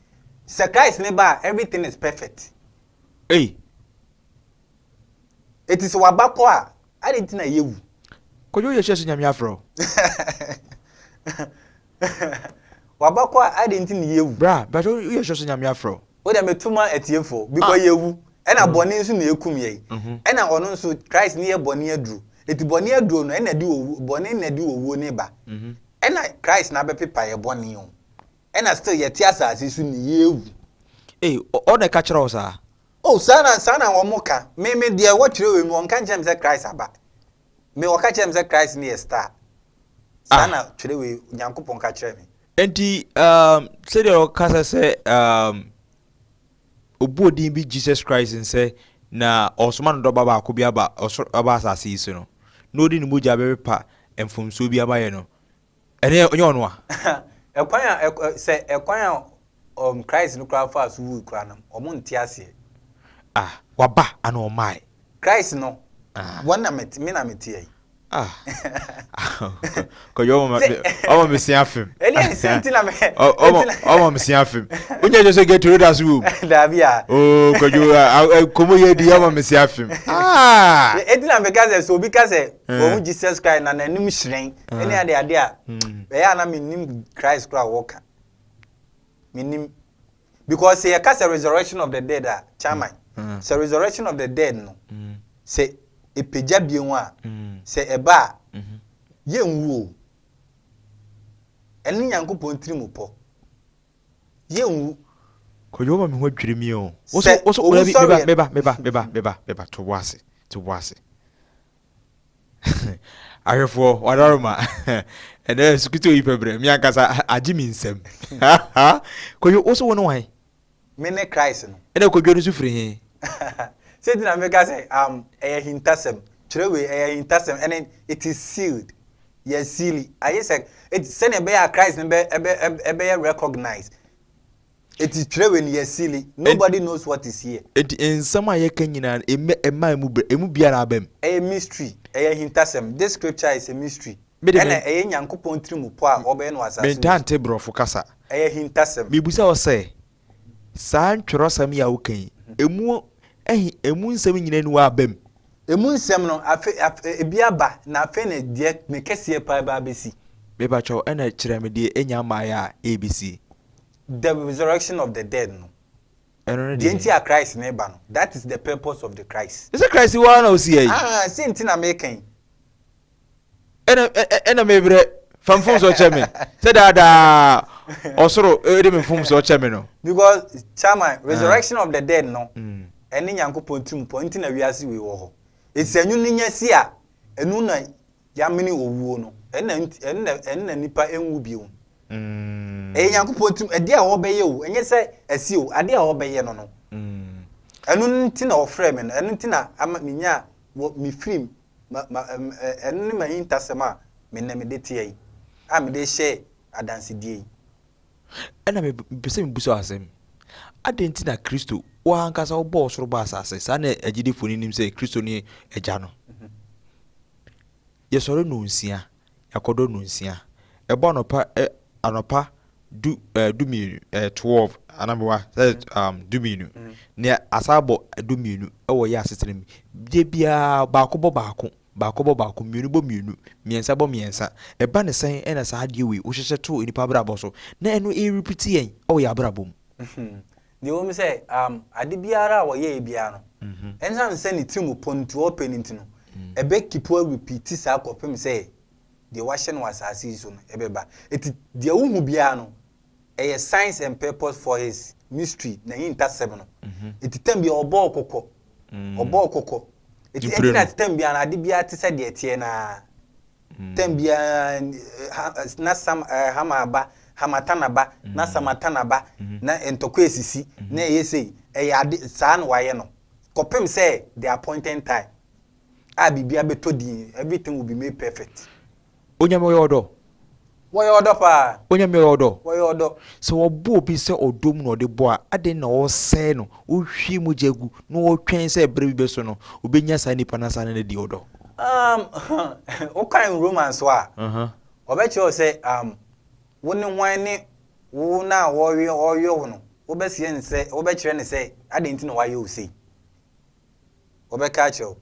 Sɛ Christ ne ba a, everything is perfect. Ei. Eti sɛ waba kɔ a, adɛn nti na yɛwu? Kwadwo yɛ sure sɛ Nyame afrɛ wo? Waba kɔ a, adɛn nti na yɛwu? Bra, mpakyɛ woyɛ sure sɛ Nyame afrɛ wo? Wo deɛ meto ma atiefoɔ because yɛwu. Ɛna bɔne nso na ɛkum yɛn. Ɛna ɔno nso Christ ne yɛ bɔne aduro. Eti bɔne aduro no ɛna ɛde owu, bɔne na ɛde owuo no ba. Ɛna Christ na abɛpepa yɛ bɔne o. Ɛna still yɛte asase so ne yɛwu. Ei, ɔna ɛka kyerɛ wo saa? Oh, saa na saa na wɔn ka. Me me deɛ wɔtwerɛ wei mu wɔnka nkyerɛ me sɛ Christ aba. Me wɔka kyerɛ me sɛ Christ ne yɛ star. Saa na twerɛ wei Nyankopɔn ka kyerɛ me. Enti sɛdeɛ ɔkasa sɛ obu odin bi Jesus Christ nsɛ na ɔsoma no dɔba baako bi aba ɔsoro aba asase yi so no, na ɔde ne mogya bɛpepa mfomsoɔ bi aba yɛ no, Ɛne ɔnyɛ ɔno a. Ɛkwan a sɛ ɛkwan a Christ no koraa faa so wui koraa no, wɔn nte aseɛ. Ah, waba ana ɔmmae? Christ no, wɔn na me me na me teɛ yi. Ah, kɔjɔ ɔma me ɔma me se afem. Ɛni ɛsɛ nti na me. Ɔma ɔma me se afem. Wonya kyɛ sɛ Gatorade ase wɔ mu. Daabi a. Oo kɔjɔ kɔmɔ yɛ di ɔma me se afem. Ah. Eti na me ka sɛ so obi ka sɛ wɔn Jesus Christ na n'anim hyerɛn. Ɛne ade ade a ɛyɛ a na mennim Christ koraa a wɔka. Mennim. Because sɛ yɛka sɛ resurrection of the dead a, chairman, sɛ resurrection of the dead no, sɛ ɛpagya bio a, sɛ ɛba a, yɛnwu o. Ɛne Nyankopɔn tiri mu pɔ. Yɛnwu. Kwadwo woma me ho adwiri me o. Sɛ owusɔreɛ. Meba, meba, meba, meba, meba, to bo ase, to bo ase. Ahwɛfoɔ, wadaroma. Ɛnɛ sukuti oyi pɛ brɛ, me ankasa agye me nsam. Kwadwo, wo so wo ne wan? Me ne Christ no. Ɛna Kwadwo no nso firi he? Sɛ nti na meka sɛ ɛyɛ ahintasɛm. Twerɛ wei, ɛyɛ ahintasɛm, ɛne it is sealed. Yɛasiili. Ayɛ sɛ, sɛnea ɛbɛyɛ a Christ no bɛ, ɛbɛ, ɛbɛyɛ recognized. Eti twerɛ wei no yɛasili. Nobody knows what is here. Enti nsɛm a yɛka nyinaa no, emme, ɛmma emu bere, emu biara aba mu. Ɛyɛ mystery, ɛyɛ ahintasɛm. This scripture is a mystery. Me de, Ɛna me. ɛyɛ Nyankopɔn tirimu pɔ a ɔbɛyɛ no wɔ asase wei Mentaa so. nte borɔfo kasa. Ɛyɛ ahintasɛm. Mebisa wo sɛ, saa ntwerɛsɛm yi a woka yi, emu ahi, emu nsɛm nyinaa nni hɔ a aba mu? Emu nsɛm no, afe, afe, ebi aba, na afei na deɛ, ne kɛseɛ paa bɛba abɛsi. Mepakyɛw, ɛna kyerɛ me deɛ enya mmaeɛ a ɛrebɛsie. The resurrection of the dead no. Ɛno ne Deɛ deɛ. nti a Christ ne ba no, that is the purpose of the Christ. Sɛ Christ wɔ ara na ɔsi yi. Ah, sɛ nti na meka yi. Ɛna mebrɛ fa mfomsoɔ kyɛ me sɛ daadaa ɔsoro ɛde me mfomsoɔ kyɛ me no. Because, chairman, resurrection of the dead no, ɛne Nyankopɔn tirim pɔ nti na wiase wei wɔ hɔ. Esi ɛnwo no nya si a, ɛno na yamene owuo no. Ɛno na ɛno na nipa enwu bio. Ɛyɛ Nyankopɔn tirim ɛdeɛ a ɔbɛyɛ o, ɛnyɛ sɛ ɛsi o, adeɛ a ɔbɛyɛ no. Ɛno nti na ɔfrɛ me no, ɛno nti na ama menya wɔ me firim ma ma ɛno ne m'ahintasɛm a me nnɛ mede teɛ yi a mede hyɛ adansedie yi. Ɛna mepɛ sɛ mebusa wo asɛm. Adɛn nti na Kristo, wo ankasa wobɔɔ ɔsoro bɔɔ asase, saa na agyidifoɔ no nim sɛ Kristo ne Agya no. Yɛsɔre nnɔnsia, yɛakɔdɔ nnɔnsia. Ɛbɔ anɔpa ɛ anɔpa du ɛɛ 12 ɛɛ 12 anamewa sɛ 12 nea asa abɔ 12 ɛwɔ yɛ asetena mu. Bie biara baako bɔ baako, baako bɔ baako, mmienu bɔ mmienu, mmiɛnsa bɔ mmiɛnsa. Ɛba ne sɛn ɛna saa adeɛ wei wohyehyɛ too nnipa abrabɔ so na ɛno ɛrepiti yɛn ɛwɔ yɛn abrabɔ mu? Deɛ ɛwɔ mu sɛ ade biara a wɔyɛɛ biara no, ɛnam sɛ ne tirim pɔ nti ɔpɛ no nti no, ɛbɛ keep on repeat saa kɔpem sɛ deɛ wahyɛ no wɔ asase yi so no ɛbɛba. Eti deɛ wohu biara no, ɛyɛ signs and purpose for his mystery, n'ahintasɛm no. Eti tam bi ɔbɔɔ kɔkɔ, ɔbɔɔ kɔkɔ. Eti ɛnti na tam biara no ade biara te sɛ deɛ ɛteɛ naa. Tam biara na sam hama aba, hamatan aba, na samatan aba, na ntɔkwa esisi, na ɛyɛ sei, ɛyɛ ade saa na wayɛ no. Kɔpem sɛ the appointed time a biribiara bɛtɔ din, everything will be made perfect. Onyame ɔyɛ ɔdɔ. Wɔyɛ ɔdɔ paa. Onyame ɔyɛ ɔdɔ. Wɔyɛ ɔdɔ. Sɛ wɔbɔ obi sɛ ɔdɔ mu na ɔde bɔ a, adɛn na ɔsɛe no, ɔhwie mogya gu na ɔtwɛn sɛ berɛ bi bɛso no, ɔbɛnya saa nipa no asan ne no adi ɔdɔ? Wokan Romans a, ɔbɛkyerɛ wo sɛ wo ne hwan ne wo na wɔyɛ ɔyɛ wo no, wobɛseɛ ne sɛ, wobɛkyerɛ ne sɛ adɛn nti na wayɛ wo sei. Wɔbɛka akyerɛ wo.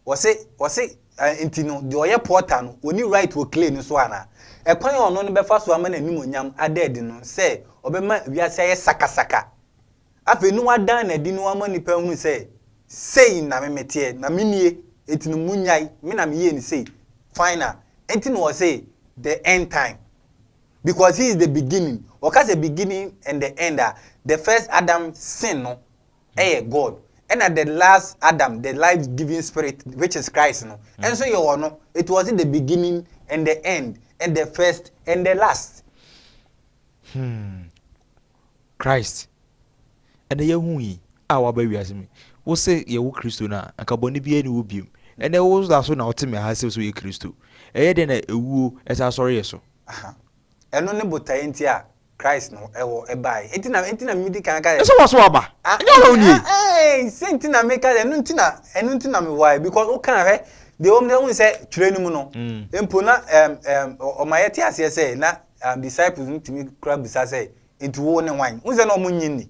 Wɔse nti no, deɛ ɔyɛ potter no, ɔni right wɔ clay no so anaa? Ɛkwan a ɔno no bɛfa so ama n'animonyam ada adi no sɛ ɔbɛma wiase ayɛ sakasaka. Afei no wadan n'adi no ama nipa ahunu sɛ sei na me meteɛ, na me nie, enti no munnyae, me na meyɛɛ no sei. Final. Enti na ɔse the end time. Because he is the beginning. Ɔka sɛ beginning and the end a, the first Adam sin no ɛyɛ God. Ɛna the last Adam, the life giving spirit which is Christ no, ɛnso yɛ ɔno. It was the beginning and the end and the first and the last. Christ ɛna yɛhu yi a waba wiase mu. Wo se yɛwo Kristo no a, anka bɔne biara ni wo biom. Ɛnɛ wo da so na wote me ha sɛ sɛ woyɛ Kristo. Ɛyɛ dɛn na ewuo ɛsan sɔre yɛ so? Ɛno ne botaeɛ nti a Christ no ɛwɔ ɛbaeɛ. Enti na enti na medi kan ka sɛ. Ɛsɛ waso aba. Ɛnyɛ ɔna onie. Ɛɛ sɛ nti na meka sɛ ɛno nti na ɛno nti na mewɔ because woka hwɛ deɛ wɔn de wɔn sɛ twerɛ no mu no. Mpo na ɔma yɛte aseɛ sɛ na disciples no tumi kura bisa sɛ nti wo ne hwan? Wɔn sɛ na wɔn nyi ni.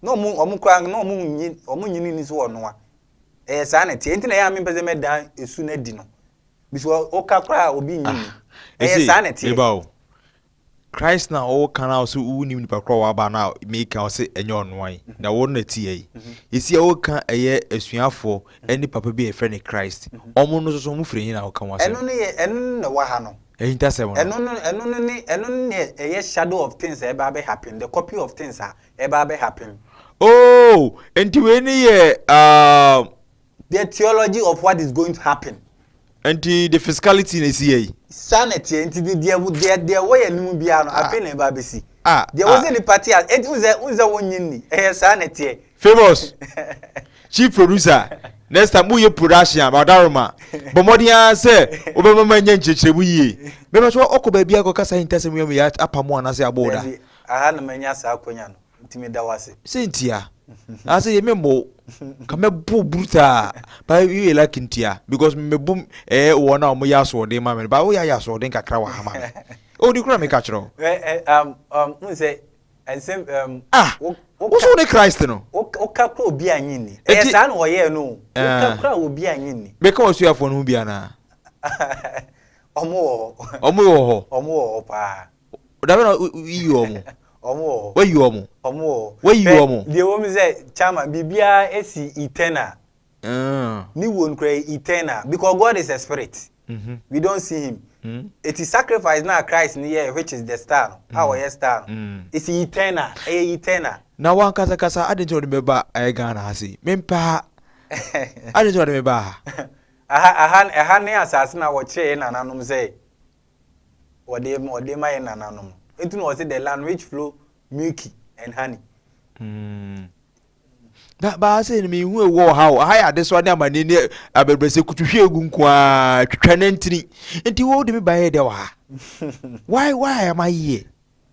Na wɔn wɔn kura na wɔn nyi wɔn nyi ni so wɔ noa. Ɛyɛ saa na ɛteɛ. Nti na ɛyɛ a mempɛ sɛ mɛdan esu no adi no. Bisɛ woka koraa obi nyi ni. Ɛyɛ saa na ɛteɛ. Eba o. Christ na ɔwɔ kan a ɔsɛ wonim nipa korɔ waba na meka ɔsɛ ɛnyɛ ɔnoa yi na wɔn na ti yi. Esi a wɔka ɛyɛ asuafoɔ ɛne papa bi a yɛfrɛ no Christ. Ɔmo no soso ɔmo firi hin na wɔka wɔn asɛm. Ɛno no yɛ ɛno no na ɛwɔ ha no. Ɛhintasɛm no. Ɛno no ɛno no ne ɛno no ne ɛyɛ shadow of things a ɛba abɛ happen, the copy of things a ɛba abɛ happen. Oh, nti wei ne yɛ The theology of what is going to happen. Nti the physicality na esi yɛ yi. Saa na ɛteɛ nti deɛ deɛ deɛ ɛwɔ yɛn anim biara no afei na ɛba abɛsi. Deɛ wɔ sɛ nipa te a eti n sɛ n sɛ wɔnyi nni ɛyɛ saa na ɛteɛ. Famous chief producer, next time woyɛ production a badaroma bɔ mmɔden ara sɛ wobɛma ma anya nkyerɛkyerɛmu yie. Bɛma so ɔkɔ baabi akɔka saa ntasɛm yi ama yɛ apam anaasɛ abɔ wo da. Dabi, aha na manya saa akwanya no nti meda wo ase. Sɛ ntia anaasɛ yɛ memmɔ wo ka mɛbɔ wo brutaa ba yɛ lucky ntia because mebɔ ɛɛ wɔn a wɔyɛ asoɔden ma me no ba woyɛ ayɛ asoɔden kakra wɔ ha ma me. Odi kora meka kyerɛ wo. N sɛ ɛnsɛm Ah, wo so wo ne Christ no. Woka kora obi anyi nni. Ɛyɛ saa na wɔyɛɛ no o. Woka kora obi anyi nni. Bɛka w'asuafoɔ no ho bi anaa? Ɔmo wɔ hɔ. Ɔmo wɔ hɔ. Ɔmo wɔ hɔ paa. Dabe na yi ɔmo. Ɔmo wɔ hɔ. Wayi ɔmo. Ɔmo wɔ hɔ. Wayi Hwɛ, ɔmo. Deɛ ɛwɔ mu sɛ, chairman, biribiara esi eternal. Ne wuo no koraa yɛ eternal because God is a spirit. We don't see him. Eti sacrifice na Christ ne yɛɛ, which is the star no, a ɔyɛ star no, it's eternal, ɛyɛ eternal. Na wankasa kasa, adi nti na ɔde me ba ɛyɛ Ghana ha sei? Mempɛ ha. Adi nti na ɔde me ba ha? Aha, aha, ɛha ne asase na wɔkyerɛ yɛn nananom sɛ wɔde ma yɛn nananom. Nti na wɔse the land which flow milky and honey. Na baa sɛ no mehu ɛwɔ wɔ ha o. Aha yɛ adesoa ne amanneɛ ne abɛbrɛsɛ, kutuhwe egu nko ara, twitwa nantini. Nti wo de me ba yɛ dɛ wɔ ha? Why am I here?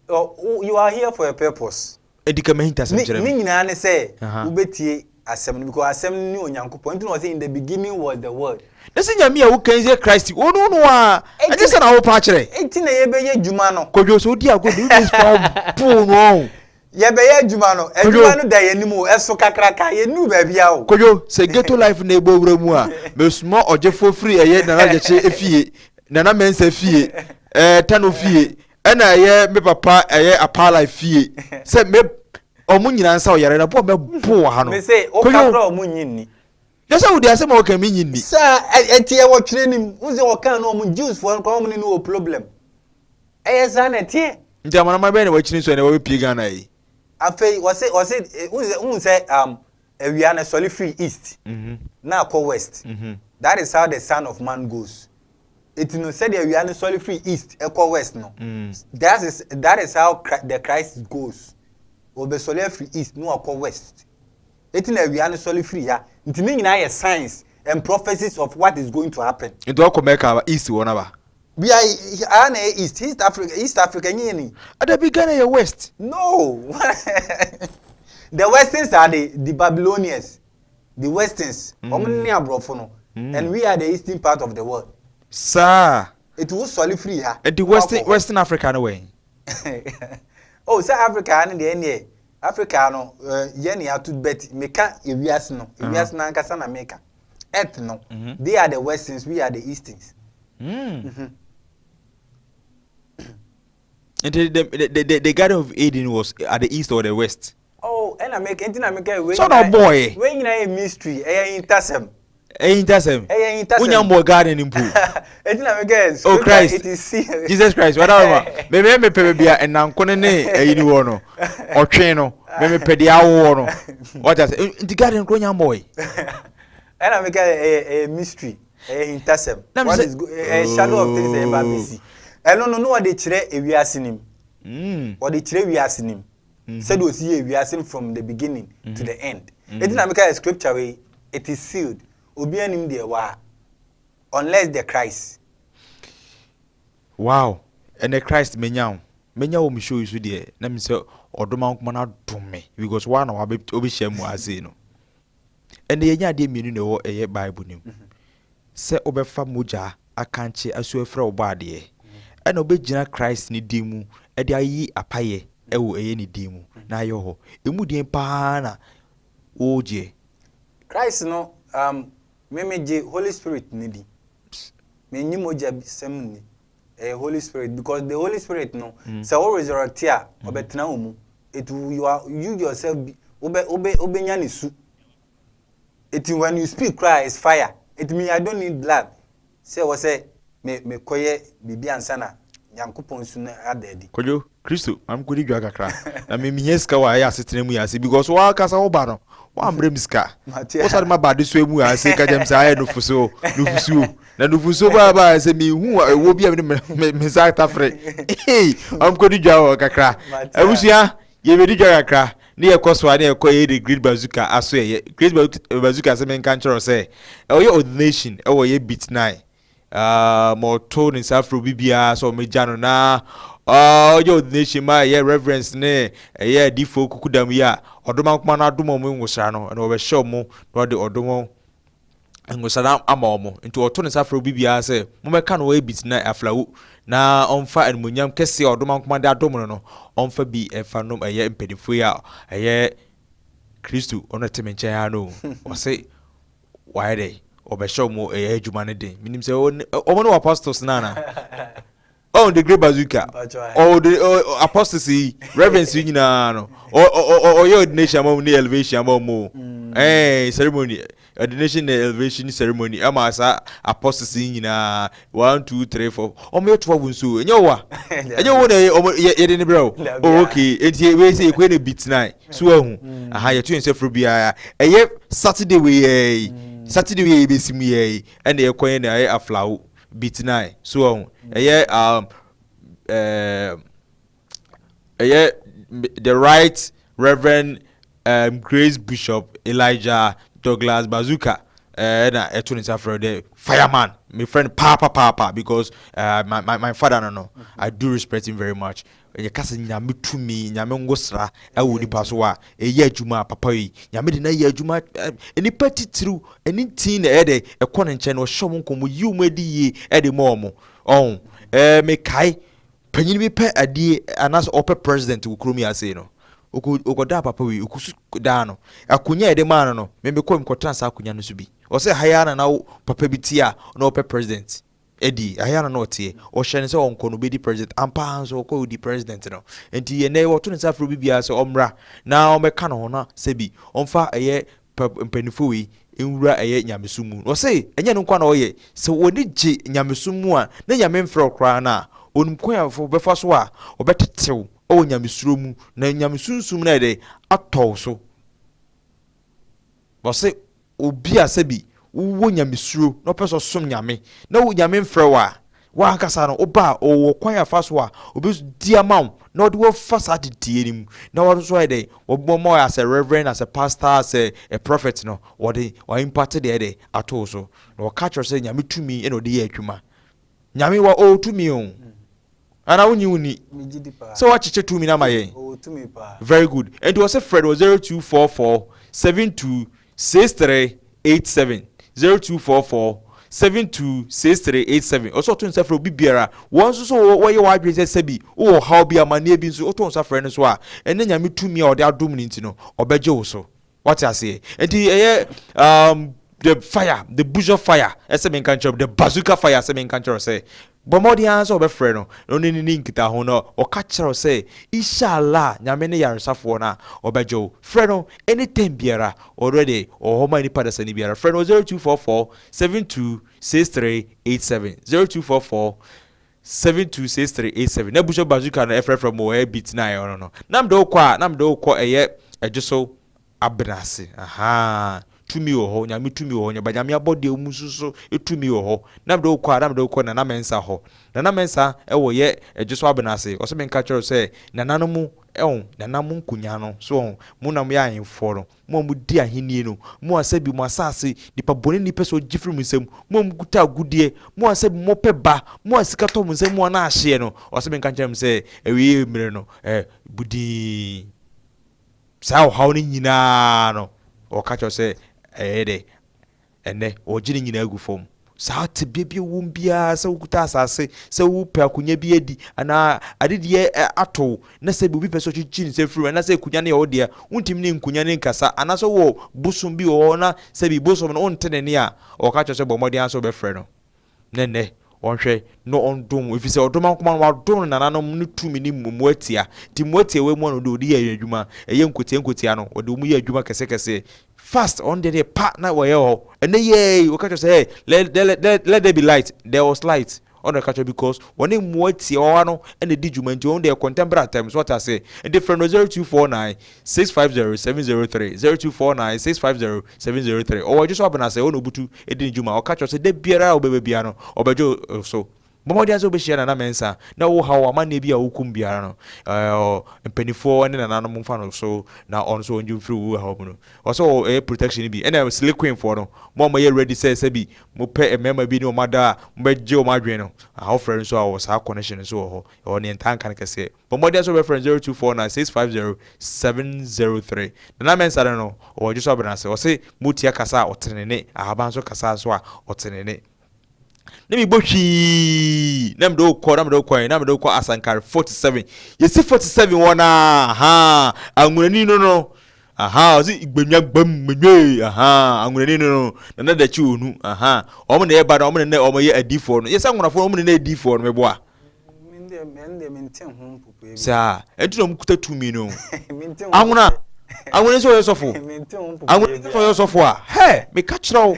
Oh, you are here for a purpose. Edi ka mahintasɛm Ne kyerɛ ne me. Nyinaa ne sɛ wobɛtie asɛm no because asɛm no ne Onyankopɔn. Nti na wɔse in the beginning was the word. Na sɛ Nyame a woka yi sɛ Christ, ɔno no a, ɛnyɛ sɛ na wopa akyerɛ. Nti na yɛbɛyɛ adwuma no. Kwadwo, sɛ wodi agorɔ de wobɛsi fa wo no ɔho. Yɛbɛyɛ adwuma no. Adwuma no da yɛn anim o, ɛso kakraka, yɛnnuu baabiara o. Kwadwo, sɛ ghetto life na ɛbɔ wura mu a, mesoma ɔgyefoɔ firi ɛyɛ Nana Gyekye fie, Nana Mensah fie, ɛɛ Tano fie, ɛna ɛyɛ me papa ɛyɛ Apala fie sɛ me ɔmo nyinaa nsa ɔyare na bɔ mɛbo wɔ ha no. Mese, woka koraa ɔmo nnye nni. Nyɛ sɛ wode asɛm a wɔka me nnye nni. Saa, ɛte ɛwɔ twerɛ no mu. Wohu sɛ wɔkaa no ɔmo Jewsfoɔ no koraa ɔmo ne no wɔ problem. Ɛyɛ saa na ɛteɛ. Nti amanaman bɛn na wakyini so ɛnɛ wɔbɛpie Ghana yi? Afei wɔse wɔse wohu sɛ wohu sɛ awia no sɔre firi east na akɔ west. That is how the son of man goes. Eti no, sɛdeɛ awia no sɔre firi east ɛkɔ west no, that is how the Christ goes. Wɔbɛsɔre afiri east na wakɔ west. Eti na awia no sɔre firi ha. Nti ne nyinaa yɛ signs and prophecies of what is going to happen. Nti wakɔ Mecca aba, east wɔ no aba? We are aha na ɛyɛ east, East Africa, East Africa nye ni. Adabi, Ghana yɛ west. No, the westerns are the Babylonians, the westerns. Wɔn ne aborɔfo no, and we are the eastern part of the world. Saa. Eti wo sɔre firi ha. Nti western Africa no wɛn? Oh, sɛ Africa ha no deɛ, ɛneɛ Africa no yɛ ne ato, but meka ewiase no, ewiase no ankasa na meka. Earth no, they are the westerns, we are the easterns. Nti the Garden of Eden was at the east or the west? Oh, ɛna meka, nti na meka wei. So na ɔbɔɔyɛ. Wei nyinaa yɛ mystery, ɛyɛ ntasɛm. Ɛyɛ ntasɛm. Ɛyɛ ntasɛm. Wonya mbɔ garden mpo. Nti na meka. Oh Christ. It is serious. Jesus Christ, wada ma mɛmɛ mepɛ baabi a ɛnanko ne ne ɛyi ni wɔ no, ɔtwe no, mɛmɛ pɛ deɛ awowɔ no. Wɔte ase, nti garden kuro nya mbɔɔyɛ. Ɛna meka ɛyɛ mystery, ɛyɛ ntasɛm. What is ɛyɛ shadow of things ɛyɛ ba bɛsi. Ɛno no na wɔde kyerɛ ewiase nim. Wɔde kyerɛ wiase nim. Sɛdeɛ osi yɛ ewiase from the beginning to the end. Eti na meka yɛ scripture wei, it is sealed. Obi anim deɛ wɔ ha unless the Christ. Wow, ɛnɛ Christ menya wo. Menya wɔ me show yi so deɛ, na mi sɛ ɔdom ankoma no adom me because wa na wabɛhyia mu ase no. Ɛnɛ yɛnya adeɛ mmienu na ɛwɔ ɛyɛ Bible no mu. Sɛ wobɛfa mogya akankye asu afrɛ wo bɔ adeɛ, ɛna wobɛgyina Christ ne din mu ɛde ayi apayɛ ɛwɔ ɛyɛ ne din mu na ayɛ hɔ. Emu deɛ paa na wogyeɛ? Christ no, me gye Holy Spirit ne di. Menyi mogya sɛm ni. Ɛyɛ Holy Spirit because the Holy Spirit no, sɛ wo resurrect a, ɔbɛtena wo mu. It will, you are you yourself be wobɛ wobɛ wobɛnya ne su. Eti when you speak cry is fire. It mean I don't need blood. Sɛ wɔ sɛ me me kɔyɛ biribi ansa na Nyankopɔn su no ada adi. Kwadwo Kristo, maame kɔdi dwa kakra na memehia sika wɔ ayɛ asetena mu yɛ ase because woakasa wo ba no woambrɛ me sika, wosane ma ba adesoa mu ase ka kyɛm sɛ ayɛ nufuso nufusuo na nufusuo baa baa sɛ mehu ɛwɔ bi a mede me nsa atafere. Maame kɔdi dwa wɔ kakra. Abusua, yɛbɛdi dwa kakra ne yɛkɔ so a ne yɛkɔ yɛ de Great Bazooka aso. Yɛyɛ Great Bazooka sɛ menka nkyerɛ wo sɛ ɔyɛ ordination ɛwɔ yɛ Beat 9 ma ɔto ne nsa afrɛ obi biara sɛ ɔmɛgya no na ɔyɛ ordination ma ɛyɛ reverence ne ɛyɛ adiifoɔ kukudam yi a ɔdom ankoma no adom ɔmo nwosra no, ɛna ɔbɛhyɛ ɔmo na ɔde ɔdom nwosra no ama ɔmo. Nti ɔto ne nsa frɛ obi biara sɛ mommɛka no wɔ Beat 9 Aflawo na ɔmfa animonyam kɛseɛ a ɔdom ankoma de adom no no ɔmfa bi ɛfa nom ɛyɛ mpanimfoɔ yi a ɛyɛ Kristo ɔno te me nkyɛn ha no. Ɔse wayɛ dɛ. Ɔbɛhyɛ wɔn ɛyɛ adwuma no den. Menim sɛ wɔn ne wɔ apostles no ana? Oh, the Great Bazooka. Oh, the apostles yi, reverends yi nyinaa no. Ɔyɛ ordination ama wɔn ne elevation ama wɔn o. Ceremony, ordination ne elevation ceremony ama saa apostles yi nyinaa. 1, 2, 3, 4. Wɔn yɛ 12 nso. Ɛnyɛ wo a? Ɛnyɛ wo na wɔn yɛde ne brɛ o? Oh, okay. Enti wei sɛ yɛkɔ ne beat 9. So ahu. Aha, yɛto yɛn nsa firi biara. Ɛyɛ Saturday wei yɛ yi. Saturday wei yɛ bɛsi mu yɛ yi. Ɛna yɛkɔ yɛ na ɛyɛ aflawo. Beat 9. So ahu. Ɛyɛ ɛyɛ the Right Reverend Grace Bishop Elijah Douglas Bazooka ɛna ɛto ne nsa frɛ the fireman. My friend papa papa, because my father no, I do respect him very much. Ɛyɛ kasa Nyame tumi, Nyame ngosra ɛwɔ nipa so a ɛyɛ adwuma papa yi. Nyame de na yɛ adwuma nipa titiriw ɛne ntin na ɛyɛ dɛ ɛkɔ ne nkyɛn na ɔhyɛ ɔmo nkɔmɔ yi ɔmo adi yie ɛde ma ɔmo ɔn. Mekae panyin bi pɛ adeɛ anaasɛ ɔpɛ president wɔ kurom yi ase no, okɔdaa papa wei okusu daa no akonnwa a yɛde maa no, mɛmɛ kɔ nkɔtena saa akonnwa no so bi. Ɔsɛ ha ya na na papa bi tie a na ɔpɛ president ɛdi ha ya na na ɔteɛ ɔhyɛ ne sɛ ɔnkɔ no obɛdi president ampa nso ɔkɔ odi president no. Nti yɛn nɛ wɔto ne nsa afro bi biara sɛ ɔmmra na ɔmmɛka ne ho na sɛbi ɔmfa ɛyɛ mpanimfoɔ wei nwura ɛyɛ nyamesom mu. Ɔsɛ ɛnyɛ no nkwa na ɔyɛ sɛ wɔne gye nyamesom mu a na Nyame mfrɛ koraa no a onim kwan a wɔbɛfa so a ɔbɛtetew ɛwɔ nyamesuro mu na nyamesunsum no yɛ dɛ atɔw so. Ɔsɛ obi a sɛbi wowɔ nyamesuro na ɔpɛ sɛ ɔsom Nyame na wo Nyame mfrɛ wo a wankasa no woba a ɔwɔ kwan afa so a obi ama wo na ɔde wɔfa saa teteɛ no mu na wɔn nso ayɛ dɛ wɔbɔ ma as a reverend, as a pastor, as a prophet no, wɔde wɔimpart deɛ dɛ ato so na wɔka kyerɛ sɛ Nyame tumi ɛna ɔde yɛ adwuma. Nyame wɔ ɔwɔ tumi o, ana wonyi wo ni sɛ wakyekyɛ tumi no ama yɛn. Very good. Nti wɔsɛ frɛ wɔ 0244 72 63 87, 0244 72 63 87. Ɔsɛ ɔto nsa frɛ obi biara wɔn nso so wɔyɛ wɔn adwene sɛ sɛbi wowɔ haw bi, amanneɛ bi nso, wotɔ nsa frɛ no so a ɛne Nyame tumi a ɔde adom no nti no ɔbɛgye wo so. Wate aseɛ? Nti ɛyɛ the fire, the bush of fire, ɛsɛ menka nkyerɛ the Bazooka fire sɛ menka nkyerɛ sɛ bɔ mmɔden ara sɛ ɔbɛfrɛ no na ɔne ne nkita ho no ɔka kyerɛw sɛ inshallah Nyame ne yaresafoɔ no a ɔbɛgye wo. Frɛ no anytime biara, already ɔwɔ hɔ ma nipa dasani biara. Frɛ no 0244 72 63 87, 0244 726387. Na Bishop Bazooka no ɛfrɛfrɛ mu ɛyɛ beat na ɛyɛ ɔno no na mede wokɔ a na mede wokɔ ɛyɛ ɛgye so abena ase. Aha, tumi wɔ hɔ, Nyame tumi wɔ hɔ, nyaba Nyame abɔdeɛ mu nso so tumi wɔ hɔ. Na mede wokɔ a na mede wokɔ Nana Mɛnsa hɔ. Nana Mɛnsa ɛwɔ yɛ ɛgye so abena ase. Ɔsɛ menka kyerɛ sɛ nananom ɛwɔ nana mo nkonya no so ɔho mo nam yɛ ahemfoɔ no, mo a modi ahennie no, mo a sɛbi mo asase nipa bɔne nipa sɛ ɔgye firi mo nsam, mo a mokuta agudeɛ, mo a sɛbi mopɛ ba, mo a sika tɔ mo nsam, mo a na ahyeɛ no, ɔsɛ menka kyerɛ mo sɛ awie mmerɛ no budii saa ɔhaw no nyinaa no, ɔka kyerɛ sɛ ɛyɛ dɛ ɛnɛ ɔgye ne nyinaa agu fam. Saa tebea bi wɔ biara sɛ wokuta asase sɛ wopɛ akonnwa bi adi anaa adedeɛ ato na sɛ obi pɛ sɛ ɔkyekye ne nsa firi mu anaasɛ akonnwa no yɛ wo deɛ wontumi ne nkonnwa ne nkasa anaasɛ wɔ bosom bi wɔ hɔ na sɛ bi bosom no wonte ne ne a, ɔka kyerɛ sɛ bɔ mmɔden ara sɛ wobɛfrɛ no na nnɛ ɔnhwɛ na ɔndom, ɛfiri sɛ ɔdom akoma no wadom no nananom no tumi ne mmoatia. Nti mmoatia wei mu a no ɔde yɛ adwuma ɛyɛ nkotia nkotia no, ɔde wɔn yɛ adwuma kɛsɛkɛsɛ fast. Ɔno deɛ pa na wɔyɛ hɔ ɛnɛ yɛɛ wɔka kyerɛ sɛ, "Hey, let there be light," there was light. Ɔno ɛka kyerɛ because wɔne mmoa tia wɔwa no ɛna di dwuma. Nti wɔn deɛ contemporary atɛm so ɔte ase. Nti frɛ no 0249 650 703, 0249 650 703. Ɔwɔ adwo so abena sɛ ɔna obutu edi ne dwuma. Ɔka kyerɛ sɛ de biara a ɔbɛbɛ biara no ɔbɛgye so. Bɔmmɔden sɛ wobɛhyia Nana Mɛnsa na wo haw amanneɛ bi a wokum biara no, mpanimfoɔ ne nananom mfa no so na ɔno nso ɔngye mfiri wo haw mu no. Ɔsɛ ɔyɛ protection bi ɛna slay queen foɔ no, mo a moyɛ ready sɛ sɛbi mopɛ mmarima bi ne ɔmo ada a mobɛgye ɔmo adwene no, ahofrɛ nso a ɔwɔ saa connection nso wɔ hɔ. Ɛwɔ ne ntaa nka no kɛseɛ. Bɔmmɔden sɛ wobɛfrɛ 0249 650 703. Nana Mɛnsa no ɔwɔ adwo so abena ase. Ɔse motia kasa a ɔtene ne ahaban so kasa nso a ɔtene ne na mebɔ hwii na mede wokɔ na mede wokɔ na mede wokɔ Asankare 47. Yɛsi 47 wɔ na ha anwunani no. Aha, ɔsi gbenya gbam gbenwe. Aha, anwonani no no, Nana Dakyi Onu. Aha, wɔn na ɛba no, wɔn na wɔn yɛ adiifoɔ no. Yɛ sɛ anwonafoɔ no, wɔn na adiifoɔ no meboa. Saa, ɛnti na wɔn kuta tumi no. Anwona, anwonani sɛ ɔyɛ sɔfo. Anwonani sɛ ɔyɛ sɔfo a, hɛ, meka kyerɛ wo,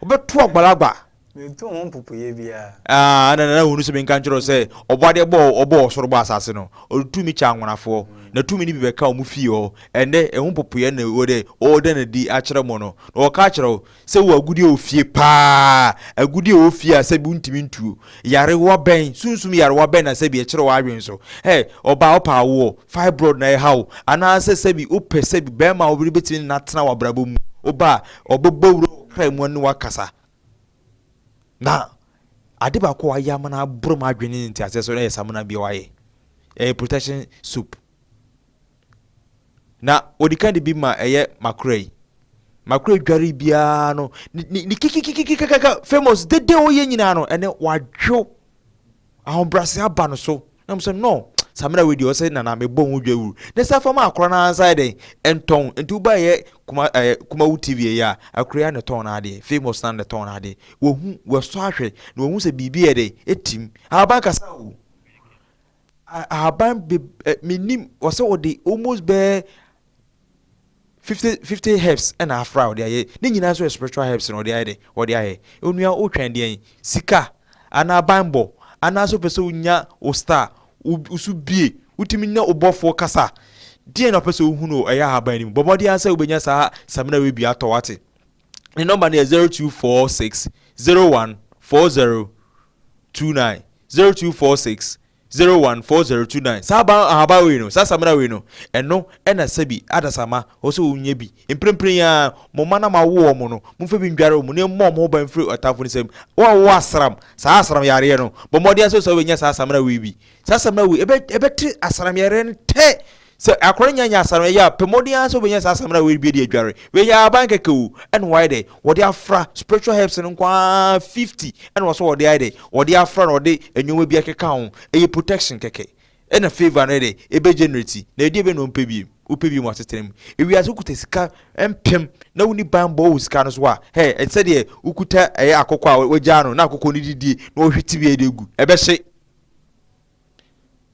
ɔbɛto agbalagba. Mentu ho mpopoeɛ biara. Ah, ɛna Nana hunu sɛ menka nkyerɛ wo sɛ Ɔbɔadeɛ bɔɔ ɔbɔɔ ɔsoro bɔɔ asase no, ɔde tumi kyɛɛ anwonafoɔ, na tumi no bi bɛka wɔn fie hɔ. Ɛnnɛ, ɛho mpopoeɛ na ɛwɔ dɛ ɔreda no adi akyerɛ mo no. Na ɔka akyerɛ wo sɛ wowɔ agudeɛ wɔ fie paa, agudeɛ wɔ fie a sɛbi wontumi ntuo. Yarewa bɛn, sunsum yarewa bɛn na sɛbi ɛkyerɛ w'adwene so? Hɛ, ɔbaa wopɛ awoɔ, fibroid na ɛha wo, anaasɛ sɛbi wopɛ sɛbi bɛrima a wobɛtumi ne no atena w'abrabɔ mu, woba a ɔbɛbɔ wura wo kra mu ne wo akasa. Na ade baako a wayɛ ama no aboro m'adwene ne nteaseɛ so no yɛ samina bi a wayɛ. Ɛyɛ protection soap. Na wɔde ka de bi ma ɛyɛ makora yi. Makora dware biara no, ne ne kikikikikikaka famous dede ɔyɛ nyinaa no, ɛnɛ wadwo. Ahobrɛase aba no so. Na mo sɛ no, samina wei deɛ ɔsɛ nana mebɔ ho dwa wuru. Ne sa fam akora no ansa yɛ dɛn? Ɛntɔn. Nti woba yɛ kuma ɛɛ Kumawu TV yi a, akora yi na ɛtɔn n'adeɛ. Famous na na ɛtɔn n'adeɛ. Wahu, wasɔ ahwɛ, na wahu sɛ biribi yɛ dɛn? Etim. Ahaban kasa o. Ahaban be ɛ menim wɔsɛ wɔde almost bɛɛ 50 50 herbs ɛna afra a ɔde ayɛ ne nyinaa nso yɛ spiritual herbs na ɔde ayɛ dɛ ɔde ayɛ onua wotwɛn deɛn sika anaa banbɔ anaasɛ wopɛ sɛ wonya wo star wo so bie wotumi nya wo bɔfoɔ kasa deɛn na wopɛ sɛ wohu no ɛyɛ ahaban no mu bɔ mmɔden ara sɛ wobɛnya saa samina wei bi atɔ wate ne nɔmba no yɛ 0246 01 40 29 0246 014029 Saa ban ahaban wei no, saa samina wei no, ɛno na sɛbi adasamma wɔ sɛ wɔnya bi. Mprempren yi ara, mo mma na moawo wɔn no, momfa bi ndware wɔn na ɛmmɔ wɔn ho ban mfiri ɔtamfo no nsam. Wɔn a wɔwɔ asram, saa asram yareɛ no, bɔ mmɔden ara sɛ wobɛnya saa samina wei bi. Saa samina wei, ɛbɛ, ɛbɛte asram yareɛ no tɛ. Sɛ akora no nya nya asram ɛyɛ a, pɛ mmɔden ara sɛ wobɛnya saa samina wei bi de adware. Wei yɛ ahaban kɛkɛ o, ɛna wɔayɛ dɛ, wɔde afra spiritual herbs no nko ara 50 ɛna wɔsɛ wɔde ayɛ dɛ, wɔde afra na wɔde nneɛma bi akeka ho. Ɛyɛ protection kɛkɛ. Ɛna favour no yɛ dɛ, ɛbɛ generate. Na ɛdeɛ bɛn na wɔmpɛ biem? Wopɛ biem wɔ asetena mu. Ewiase wokuta sika mpem na wonni banbɔ wɔ sika no so a, hɛ, ɛte sɛ deɛ wokuta ɛyɛ akokɔ a wɔagyaa no na akokɔ no didie na wɔhwete bi de agu. Ɛbɛhye.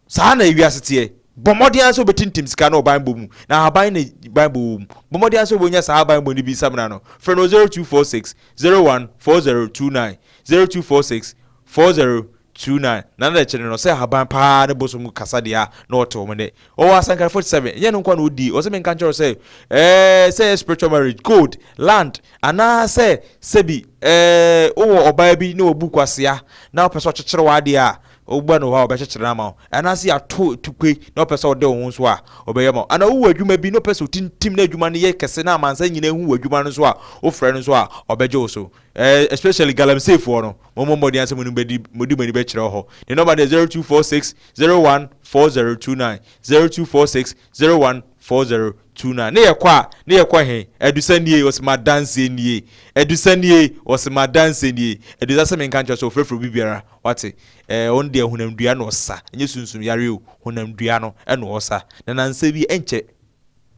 Saa na ewiase teɛ. Bɔ mmɔden ara sɛ wobɛtintim sika no wɔ banbɔ mu, na ahaban na banbɔ wɔ mu. Bɔ mmɔden ara sɛ wobɛnya saa banbɔ no bi samina no. Frɛ no wɔ 0246 01 4029, 0246 4029. Na na kyerɛ no sɛ ahaban paa ne bosom kasa deɛ a na ɔte wɔn nne. Ɔwɔ Asankare 47, ɛnyɛ ɛno nko ara na ɔdi. Ɔsɛ menka nkyerɛ wo sɛ, ɛɛ, sɛ ɛyɛ spiritual marriage, gold, land, anaasɛ sɛbi, ɛɛ, wowɔ ɔbaa bi na wabu kwasea na wopɛ sɛ ɔkyekyere w'adeɛ a, Woba no hɔ a, ɔbɛkyekyere no ama wo. Anaasɛ yɛato tukwe na wopɛ sɛ ɔde wo ho nso a, ɔbɛyɛ ma wo. Anaa wowɔ adwuma bi na wopɛ sɛ otintim na adwuma no yɛ kɛse na amansan nyinaa hu w'adwuma no nso a, wofrɛ no nso a, ɔbɛgye wo so. Eh, especially galamseyfoɔ no, mommɔ mmɔden ara sɛ mo ne bɛdi, mode mo ani bɛkyerɛ hɔ. Ne nɔmba no yɛ 0246 01 4029, 0246 01 4029. Ne yɛkɔ a, ne yɛkɔ he? Adusa nie, ɔse m'adanseɛ nie. Adusa nie, ɔse m'adanseɛ nie. Adusa se menka nkyerɛ wo sɛ ɔfrɛfrɛ obi biara. Wate? Ɛɛ, ɔno deɛ honamdua na ɔsa, ɛnyɛ sunsum yareɛ o, honamdua no na ɔsa. Na nansa bi, ɛnkyɛ,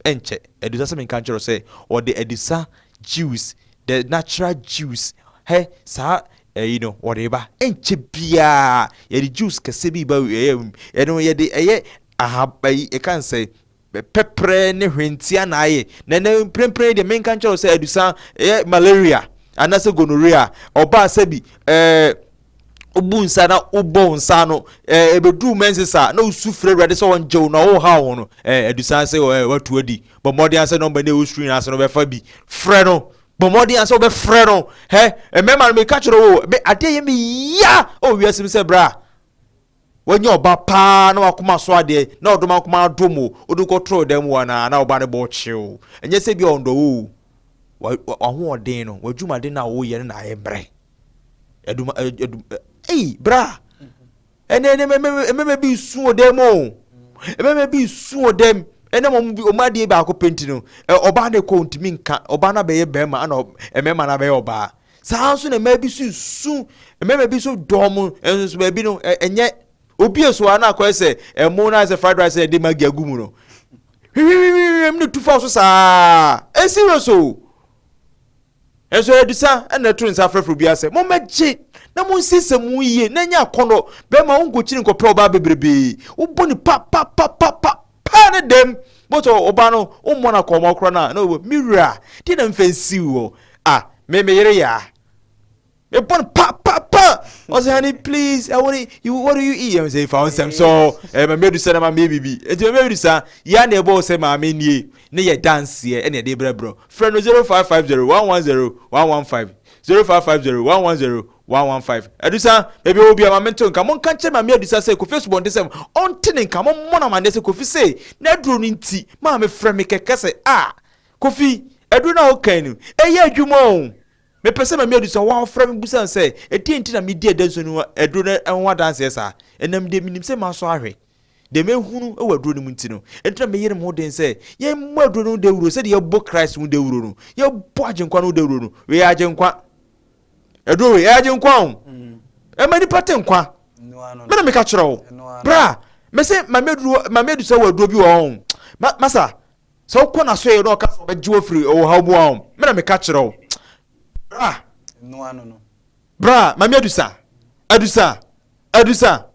ɛnkyɛ, Adusa sɛ menka nkyerɛ wo sɛ, ɔde Adusa juice, the natural juice, hɛ, saa ɛyi no, ɔde reba. Ɛnkyɛ biara, yɛde juice kɛseɛ bi reba, ɛyɛ, ɛno yɛde ɛyɛ aha, ɛyi, ɛka nsɛ, Pɛprɛ ne hwentia na ayɛ. Na ɛnɛ mprempren yi deɛ menka nkyerɛ wo sɛ adusa ɛyɛ malaria anaasɛ gonorrhea ɔbaa sɛbi ɛɛ wobu nsa na wobɔ wo nsa ano ɛɛ ebeduru menses a na wosu frɛ awurade sɛ ɔngye wo na ɔreha wo no ɛɛ adusa sɛ ɛɛ watu adi bɔ mmɔden asɛ nɔmba ne ɛwɔ screen ase no bɛfa bi frɛ no bɔ mmɔden asɛ wobɛfrɛ no hɛ mmarima no meka kyerɛ wo me adeɛ yɛ me ya ɔwɔ wiase mu sɛ bra Wanya ɔba paa na wakoma so adeɛ na ɔdom akoma adom wo wode kɔtoo dan mu anaa na ɔba no bɔ kye wo ɛnyɛ sɛ bi a ɔndɔ wo o wahoɔden no w'adwumaden no a woyɛ no na ayɛ mmerɛ adum adum ei bra ɛnɛ ɛnɛ mɛmɛ bi su wɔ dan mu o mɛmɛ bi su wɔ dan mu ɛnɛ wɔn bi wɔn adeɛ baako pɛ nti no ɔbaa no kɔ ntumi nka ɔbaa no abɛyɛ bɛrima ɛna mɛrima no abɛyɛ ɔbaa Saa ara nso na mmaa bi nso su, mmarima bi nso dɔ wɔn, nso baabi no ɛnyɛ obi eso a na akɔyɛ sɛ ɛmo na sɛ fried rice a yɛde magi agu mu no. Hwihwihwihwim ne tu fa so saa. Ɛyɛ serious o. Nso Adusa na ɛto nsa frɛfrɛ obiara sɛ, Mommɛgye na monsiesie mo ho yie na ɛnyɛ akɔnnɔ. Bɛrima, wonkɔkyini nkɔpɛ ɔbaa bebrebee. Wobɔ no pa pa pa pa pa paa ne dɛm. Bɔtɔ ɔbaa no, wommɔ no akɔnmɔ koraa no a, na ɔbɔ, me wura, deɛ na mfa nsiw hɔ? Ah, me me yere yaa. Mebɔ no pa pa pa. Ɔsɛ, honey, please, I want you, what do you eat? Ɛm sɛ, fa wo nsɛm sɔ, eh, Mame Adusa na mame bibi. Enti Mame Adusa, yɛ na ɛbɔ wo sɛ maame nie, ne yɛ danseɛ ɛna ɛde brɛbrɛ. Frɛ no 0550 110 115, 0550 110 115. Adusa, baabi a ɔwɔ biara ma mento nka. Monka nkyerɛ Maame Adusa sɛ Kofi Asubɔnten sɛ ɔnte ne nka. Mommɔ no amanneɛ sɛ Kofi se n'aduro no nti maame frɛ me kɛkɛ sɛ, ah, Kofi, aduro no a wokan no, ɛyɛ adwuma o. Mepɛ sɛ Maame Adusa hɔ ara frɛ me bisa no sɛ, ɛdeɛn nti na medi adansuo no aduro no ho adanseɛ saa? Ɛnam deɛ menim sɛ masɔ ahwɛ. Deɛ mahunu wɔ aduro no mu nti no, ɛnti na meyere me ho den sɛ yɛmmɔ aduro no ho dawuro sɛdeɛ yɛbɔ Christ ho dawuro no, yɛbɔ Agyenkwa no ho dawuro no. Wei yɛ Agyenkwa. Aduro wei, ɛyɛ Agyenkwa o. Ɛma nipa te nkwa. Me na meka kyerɛ wo. Bra, mese Maame aduro, Maame Adusa wɔ aduro bi wɔ hɔ o. Ma, masa, sɛ wokɔ n'asoɛeɛ na ɔka sɛ ɔbɛgye wo afiri ɔhaw mu a o, me na meka kyerɛ wo. Bra. Bra, Maame Adusa. Adusa. Adusa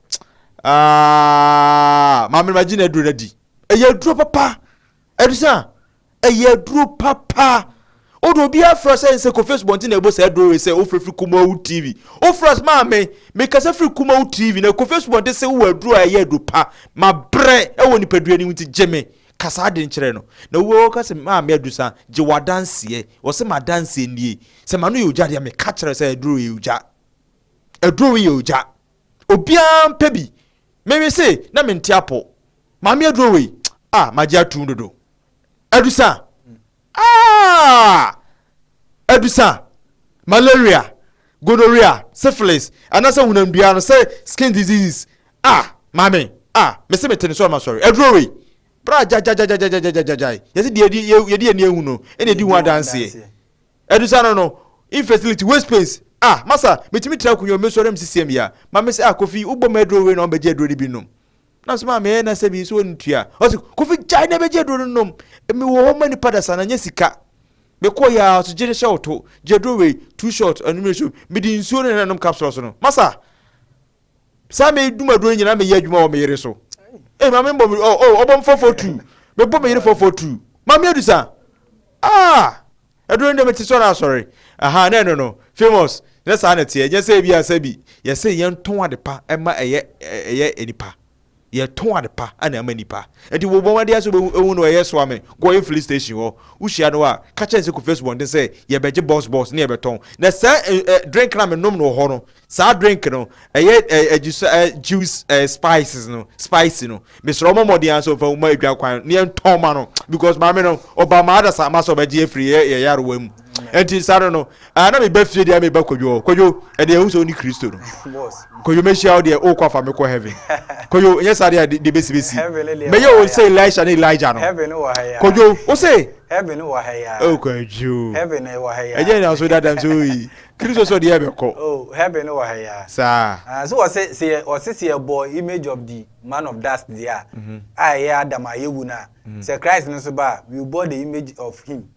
aah maame no magye n'aduro no adi. Ɛyɛ aduro papa. Adusa ɛyɛ aduro papa. Wode obi afrɛ sɛ nsɛ Kofi Asubɔnten na ɛbɔ saa aduro wei sɛ wofrɛ firi Kumawu TV. Wofrɛ sɛ maame mekasa firi Kumawu TV na Kofi Asubɔnten sɛ wowɔ aduro a ɛyɛ aduro pa. Mabrɛ ɛwɔ nipadua no mu nti gye me. Ka saa ade no kyerɛ no. Na wobɛka sɛ maame Adusa gye w'adanseɛ. Ɔsɛ m'adanseɛ nie. Sɛ m'ano yɛ ogya deɛ meka kyerɛ sɛ aduro yɛ ogya. Aduro wei yɛ ogya. Obiara mpɛ bi. Me me se na mente apɔ. Maame aduro wei ah magye atum dodo. Adusa ah adusa malaria gonorrhea syphilis anaasɛ honamdua no sɛ skin diseases ah maame ah me se mete ne so ama sɔre aduro wei bra gyagyagyagyagyagyagyae yɛse deɛ yɛde yɛn ani ahu no ɛna ɛdi ho adanseɛ. Adusa no no, infertility, waist pains, ah masa metumi tra akonnwa mu mesɔre mesisi amia, maame sɛ ah Kofi wobɔ me aduro wei na wɔbɛgye aduro no bi nom, na nso maame ɛyɛ na sɛ bi nso wɔntua, ɔse Kofi gyae na bɛgye aduro no nom, mewɔ hɔ ma nipa dasa na nyɛ sika, mekɔ yɛ a ɔse gye no hyɛ wo to, gye aduro wei, two shot, anwummerɛ so, mede nsuo no na nom capsules no, masa Saa me dum aduro nyinaa meyɛ adwuma wɔ me yere so. Ee maame mbɔ me oh oh ɔbɔ me 442. Mebɔ me yere 442. Maame adusa. Ah! Aduro no deɛ mete sɔre asɔre. Aha na ɛno no famous. Na saa na ɛteɛ. Nyɛ sɛ ebi a sɛ bi yɛsɛ yɛntɔn ade pa ɛma ɛyɛ ɛyɛ nipa. Yɛtɔn ade pa na ama nipa. Nti wo bɔ mmɔden sɛ wobɛhu no ɛyɛ Soame Goyin filling station hɔ. Wohyia no a, ka kyerɛ no sɛ Kofi Asubɔnten sɛ yɛbɛgye box box ne yɛbɛtɔn. Na saa eh, eh, drink no a menom no wɔ hɔ no, saa drink no, ɛyɛ eh, eh, juice, eh, juice eh, spices no, spicy no. Mesrɛ ɔmɔ mmɔden ara sɛ ɔmfa ma adwa kwan ne yɛntɔn ma no because maame no ɔba maa adasa ma sɛ ɔbɛgye afiri yɛ yɛ yarewa mu. Nti saa no no, ah, na meba fie deɛ meba Kwadwo hɔ. Kwadwo, ɛdeɛ ɛhu sɛ wone Kristo no. Kwadwo mɛhyia wo deɛ wokɔ afa mekɔ heaven. Kwadwo, nyɛ saa deɛ deɛ bɛsi bɛsi. Mɛyɛ wo sɛ Elisha ne Elijah no. Kwadwo, wo se? Oh, Kwadwo. Ɛnyɛ na so dada nso yi. Kristo sɛ ɔde yɛ bɛkɔ. Oh, heaven wɔ ha ya. Saa. Ah, so wɔse sɛ wɔse sɛ yɛbɔ image of the man of dust deɛ a, a ɛyɛ Adam a yɛwu no a, sɛ Christ no nso ba a, we will bore the image of him.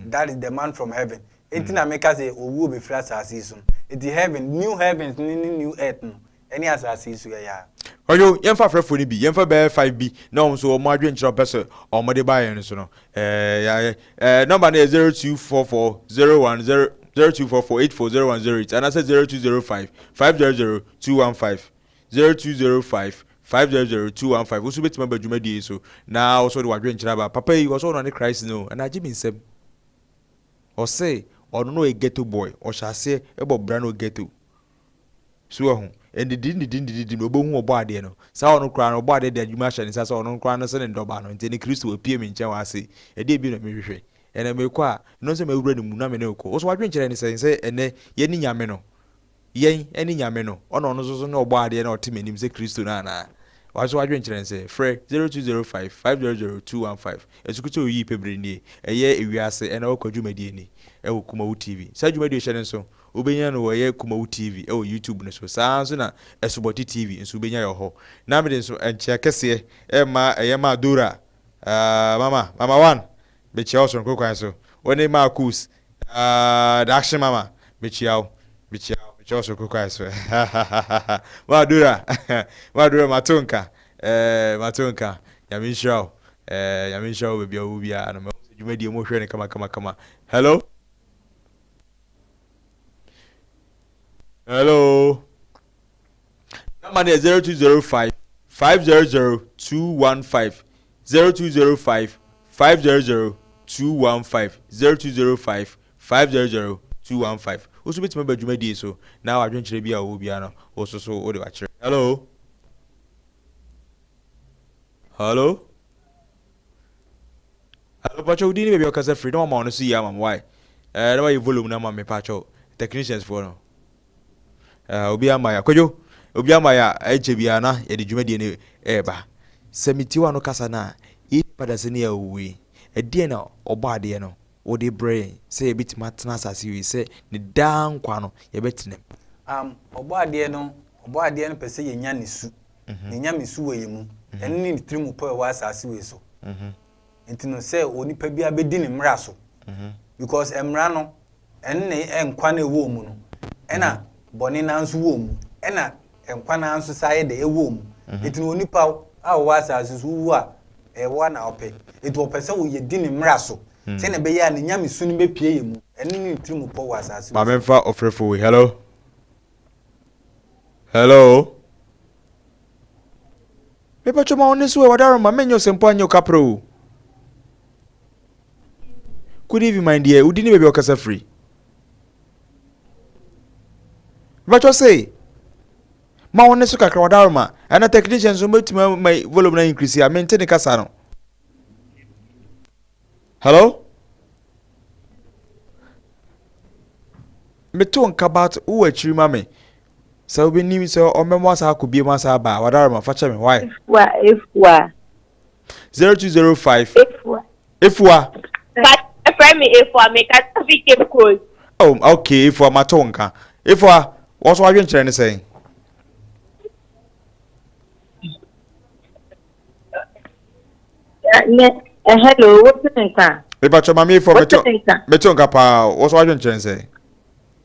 That is the man from heaven. Enti na meka sɛ owuo bɛfiri asase yi so no. Enti heaven, new heavens ne ne new earth no, ɛne asase yi so ɛyɛ a. Ɔyo, yɛmfa afrɛfoɔ no bi, yɛmfa bɛyɛ five bi na wɔn nso wɔn adwenkyerɛ a wɔpɛ sɛ wɔde ba yɛn so no, ɛɛ yɛayɛ. Ɛɛ nɔmba no yɛ 0244 01 0 0244 84 0108 anaasɛ 0205 500 215. 0205 500 215 Wo nso wobɛtumi aba dwumadie yi so na wo nso wode w'adwenkyerɛ aba. Papa yi, ɔsɛ ɔno ne Christ no o, ɛna agye me nsam. Ɔse ɔno no ɔyɛ ghetto boy, ɔhyɛ aseɛ bɔ bra no ghetto. So wahu? Ndidi ndidi ndidi na ɔbɛhu ɔbɔ adeɛ no. Saa ɔno koraa no, ɔbɔ adeɛ de adwuma ahyɛ ne nsa sɛ ɔno koraa no sɛ ne dɔba no, nti ɛne Kristo apue me nkyɛn wɔ ha sei. Ɛdeɛ bio na mehwehwɛ? Ɛnɛ mekɔ a, ɛno sɛ mawura ne mu na me ne wo kɔ. Wo nso w'adwenkyerɛ ne sɛn sɛ ɛnɛ yɛne Nyame no? Yɛn ne Nyame no, ɔna ɔno nso so ne Ɔbɔadeɛ no a ɔte m'anim sɛ Kristo no anaa? W'nso w'adwenkyerɛ ne sɛ? Frɛ 0205 500 215. Asukutɔ oyii pɛ bere nie, ɛyɛ ewiase ɛna ɔkwa dwumadie ni ɛwɔ Kumawu TV. Saa dwumadie hyɛ no nso, wobɛnya no wɔ ɛyɛ Kumawu TV ɛwɔ YouTube no so, saa ara nso na Asubɔte TV nso wobɛnya yɛ wɔ hɔ. Na mede nso nkyea kɛseɛ ɛrema ɛyɛ maa Dora. Mama, Mama One, mekyia wo soronko kwan so. Wo ne Marcus, the action mama, mekyia wo, mekyia wo, mekyia wo soronko kwan so. Madura, Madura, mato nka, mato nka. Nyame nhyira wo, Nyame nhyira wo baabi a wowɔ biara no. Mahu sɛ dwumadie mo hwɛ no kama kama kama. Hello? Hello? Number no yɛ 0205 500 215 0205 500 215 0205 500 215. Wo nso bɛtumi aba dwumadie so na wadwenkyerɛ bi a wɔwɔ biara no wo nso so wode wakyerɛ. Hello? Hello? Hello, pacho, wo din ne baabi a ɔkasa firi na wama ɔno so yie ama me why? Eh, na wayɛ volume no ama me pacho. Technicians foɔ no. Eh, obi ama ya. Kwadwo, obi ama ya ɛnkyɛ biara na yɛde dwumadie no ɛreba. Sɛ metie w'ano kasa no a, yɛn nipa dasani a ɔwɔ yi, ɛdeɛn na ɔbɔ adeɛ no wode brɛ yɛn sɛ yɛbɛtumi atena asase wei sɛ ne daa nkwa no yɛbɛtena mu? Um, ɔbɔ adeɛ no, ɔbɔ adeɛ no pɛ sɛ yɛnya ne su, ne nyame su wɔ yɛn mu. Ɛno ne ne tirim pɔ ɛwɔ asase wei so. Nti no sɛ onipa biara bɛdi ne mmara so. Because mmara no, ɛno ne nkwa no ɛwɔ mu no, ɛna bɔne no nso wɔ mu, ɛna nkwa no nso saa yɛ dɛ ɛwɔ mu. Nti no onipa a ɔwɔ asase so wowu a, ɛwɔ na ɔpɛ. Nti ɔpɛ sɛ wɔyɛdi ne mmara so. Sɛnea ɛbɛyɛ a ne nyame su no bɛpie yɛ mu. Ɛno ne ne tirim pɔ wɔ asase wei so. Maame mfa ɔfrɛfo wei. Hello? Hello? Mepatwa ma wo ne so ɛ wadaroma menyɛ ɔsɛmpo anyɛ ɔkaprɛ o. Good evening my dear. Wodi ne baabi a ɔkasa firi. Mepatwa se ma wo ne so kakra wadaroma ɛna technician so mɛtumi ma volume na increase a mente ne kasa no. Hello? Meto nka but wowɔ akyiri ma me. Sɛ wobɛnim sɛ ɔmmɛmo asa akɔ biem asa aba a wadaroma fa kyɛ me why? Efua, Efua. 0205 Efua. Efua. But ɛfrɛ me Efua, mekasa fi Cape Coast. Oh, okay, Efua, mato wo nka. Efua, wɔn nso adwenkyerɛ ne sɛn? Ne, eh, hello, wote me nka? Mepatwɔ maame Efua, Wote meto me nka? meto nka paa. Wɔn nso adwenkyerɛ ne sɛn?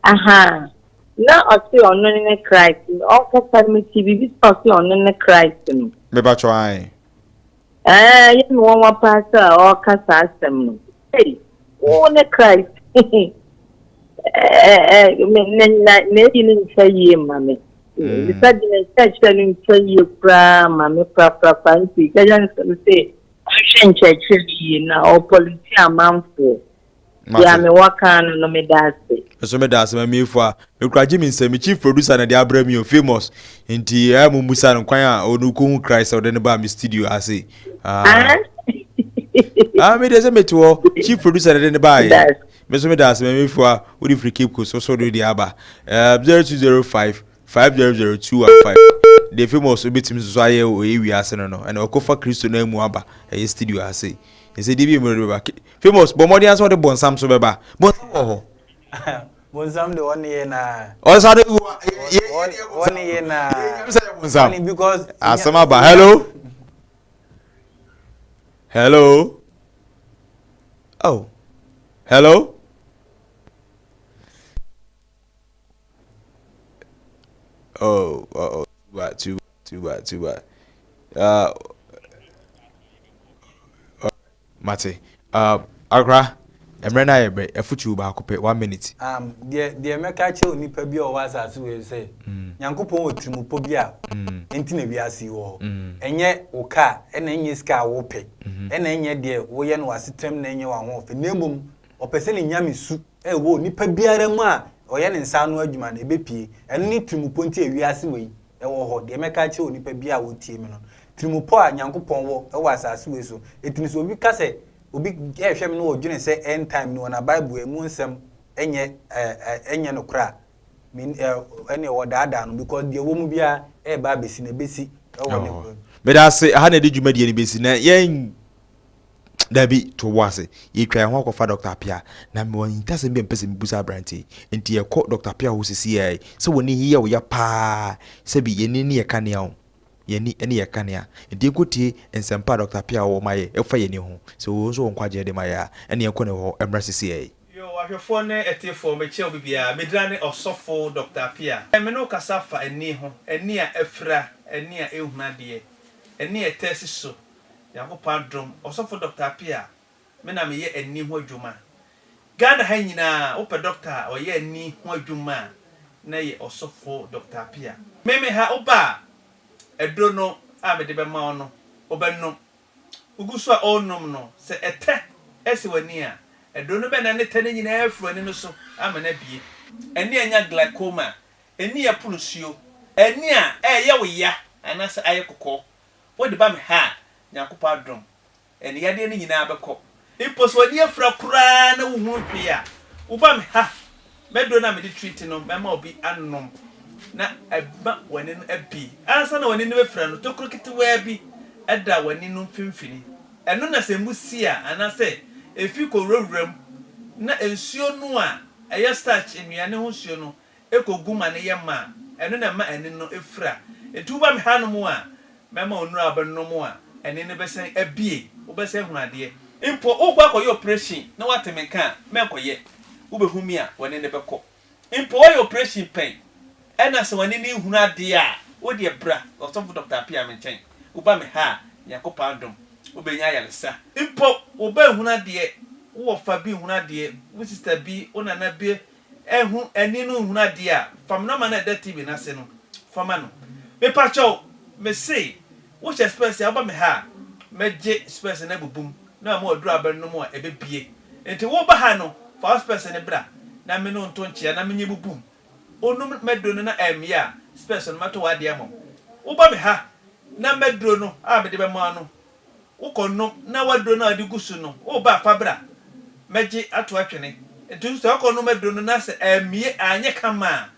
Aha. Na ɔse ɔno ne Christ no. Ɔkasa no mete biribi sɛ ɔse ɔno ne Christ no. Mepatwɔ ae. Ɛɛ, yɛ me nwanwa paa sɛ ɔreka saa asɛm no. Ei, wo ne Christ. Ɛɛ, me na na na eyi no ntwa yie mma me. Bisa de ne nkyerɛkyerɛ no ntwa yie koraa mma me korakorakora nti kɛyɛ nsɛm sɛ ɔnhwɛ nkyerɛkyerɛ no yie na ɔpoliti amanfoɔ. Deɛ Mate. mewɔ kan no no meda ase. Nso meda ase ma miefo a mekura gye me nsam me chief producer na de abrɛ mi o famous nti ɛyɛ mo musa no kwan a ɔno kohu Christ a ɔde no baa me studio ase ah Ah. ah me de sɛ mete hɔ chief producer na de no baa Meda yɛ ase. me nso meda ase ma miefo a wode firi Cape Coast so de aba 0205 500 215 deɛ famous obetumi nso so ayɛ wɔ ɛyɛ wiase no no ɛna ɔkɔfa Kristo no amu aba ɛyɛ studio ase ɛsɛ deɛ bi mu de bɛba famous bɔ mmɔden asɛ ɔde bɔnsam so bɛba bɔnsam wɔ hɔ Bonsam de ɔne yɛ na. ɔsa de wɔ Ɔne yɛ na. bɔnsam Ɔne because. asɛm aba hello hello oh hello oh, too bad, too too bad, too bad. Mate, akora mmerɛ no ayɛ brɛ afutuo baako pɛ 1 minute. Deɛ mɛka kyerɛ onipa bi a ɔwɔ asase wei sɛ Nyankopɔn wɔ tirimupɔ bi a nti na wiase yi wɔ hɔ. Ɛnyɛ wo kaa ɛna ɛnyɛ sika a wopɛ ɛna ɛnyɛ deɛ woyɛ no w'asetenam na ɛnyɛ w'ahoɔfɛ na mmom ɔpɛ sɛ ne nyame su ɛwɔ nipa biara mu a ɔyɛ ne nsa ano adwuma no ɛbɛpie. Ɛno ne tirimupɔ nti a wiase wei ɛwɔ hɔ. Deɛ mɛka kyerɛ onipa bi a wɔtie me no, tirimupɔ a Nyankopɔn wɔ ɛwɔ asase wei so. Ɛtumi sɛ obi ka sɛ obi ɛhwɛ me no wɔdwene sɛ end time no wɔ na Bible ɛmu nsɛm ɛnyɛ ɛnyɛ nokorɛ a ɛne wɔdaadaa no because deɛ wɔ mu biara ɛreba abɛsi na ɛbɛsi ɛwɔ ne Oh. Meda ase aha na ɛde dwumadie no bɛsi na yɛn dabi to bo ase yɛtwa yɛn ho akɔfa Dr. Apia na mewɔ ahintasɛm bi a mpɛ sɛ mebusa aberante yi nti yɛkɔ Dr. Apia hɔ sisi yɛ sɛ wɔn ani yɛ wo ya paa sɛbi yɛn ani ne yɛ kanea o. Yɛn ani ne yɛn kanea. Enti yɛnkɔtie nsɛmpa a Dɔkta Appiah wɔ ma yɛ ɛfa yɛn ani ho. Sɛ ɔwɔ nso wɔ nkwagyeɛ de ma yɛ a, ɛne yɛnkɔ ne hɔ mmra sisiɛi. Yoo ahwɛfoɔ ne atiefoɔ mekyia obi biara, me dina ne Ɔsɔfo Doctor Appiah. Me ne wo kasa fa ani ho, ani a afira, ani a ɛnhunu adeɛ, ani a ɛtɛ si so. Nyankopɔn adom, Ɔsɔfo Doctor Appiah, me na meyɛ ani ho adwuma. Ghana ha nyinaa wopɛ doctor a ɔyɛ ani ho adwuma a na ɛyɛ Ɔsɔfo Doctor Appiah. Me me ha woba a, aduro no a mede bɛma wo no wobɛnom. Wogu so a ɔrenom no, sɛ ɛtɛ si w'ani a, aduro no bɛnane tɛ no nyinaa afiri w'ani no so ama no abue. Ani a anya glaucoma, ani a ɛpono nsuo, ani a ɛreyɛ wo ya anaasɛ ayɛ kɔkɔɔ, wode ba me ha a, Nyankopɔn adom, Ɛnne yadeɛ no nyinaa bɛkɔ. Mpo sɛ w'ani afira koraa na wonhunu hwee a, woba me ha, m'aduro no a mede treat no, mɛma obi anom na ɛma w'ani no abue. Ansa na w'ani no bɛfira no, tokuro ketewaa bi da w'ani no mfimfini. Ɛno na sɛ emu si a, anaasɛ efi kɔwurawura mu na nsuo no a ɛyɛ starch nnuane ho nsuo no kɔgu ma no yɛ ma a, ɛno na ɛma ani no fira. Enti woba me hanom a, mɛma wo nnuru a wobɛnom a, ani no bɛsan abue, wobɛsan ahunu adeɛ. Mpo worekɔ akɔyɛ oprehyɛn na woate me nka a, mɛnkɔyɛ. Wobɛhu me a, w'ani no bɛkɔ. Mpo woayɛ oprehyɛn pɛn, ɛna sɛ w'ani no nhunu adeɛ a, wo deɛ bra Ɔsɔfo Dɔkta Appiah me nkyɛn. Woba me ha a, Nyankopɔn adom, wobɛnya ayaresa. Mpo wo ba nhunu adeɛ, wo wɔfa bi nhunu adeɛ, wo sista bi, wo nana bi Ɛho ani no nhunu adeɛ a, fa me nɔma no a ɛda TV no ase no fa ma no. Mepakyɛw, mese wohyɛ spɛs a woba me ha a, mɛgye spɛs no abubu mu na mama wo aduru a wobɛnom a ɛbɛbue. Enti woreba ha no, fa wo spɛs no bra na me ne wo nto nkyea na menye bubu mu. Wonom m'aduro no na ɛmmye a, spɛs no mɛtɔ w'adeɛ ama wo. Woba me ha na m'aduro no a mede bɛma wo no Wokɔ nom na w'aduro no a wode gu so no, woreba a fa bra, mɛgye ato atwene. Nti nso sɛ wokɔ nom aduro no na sɛ ammie, anyɛ kama a,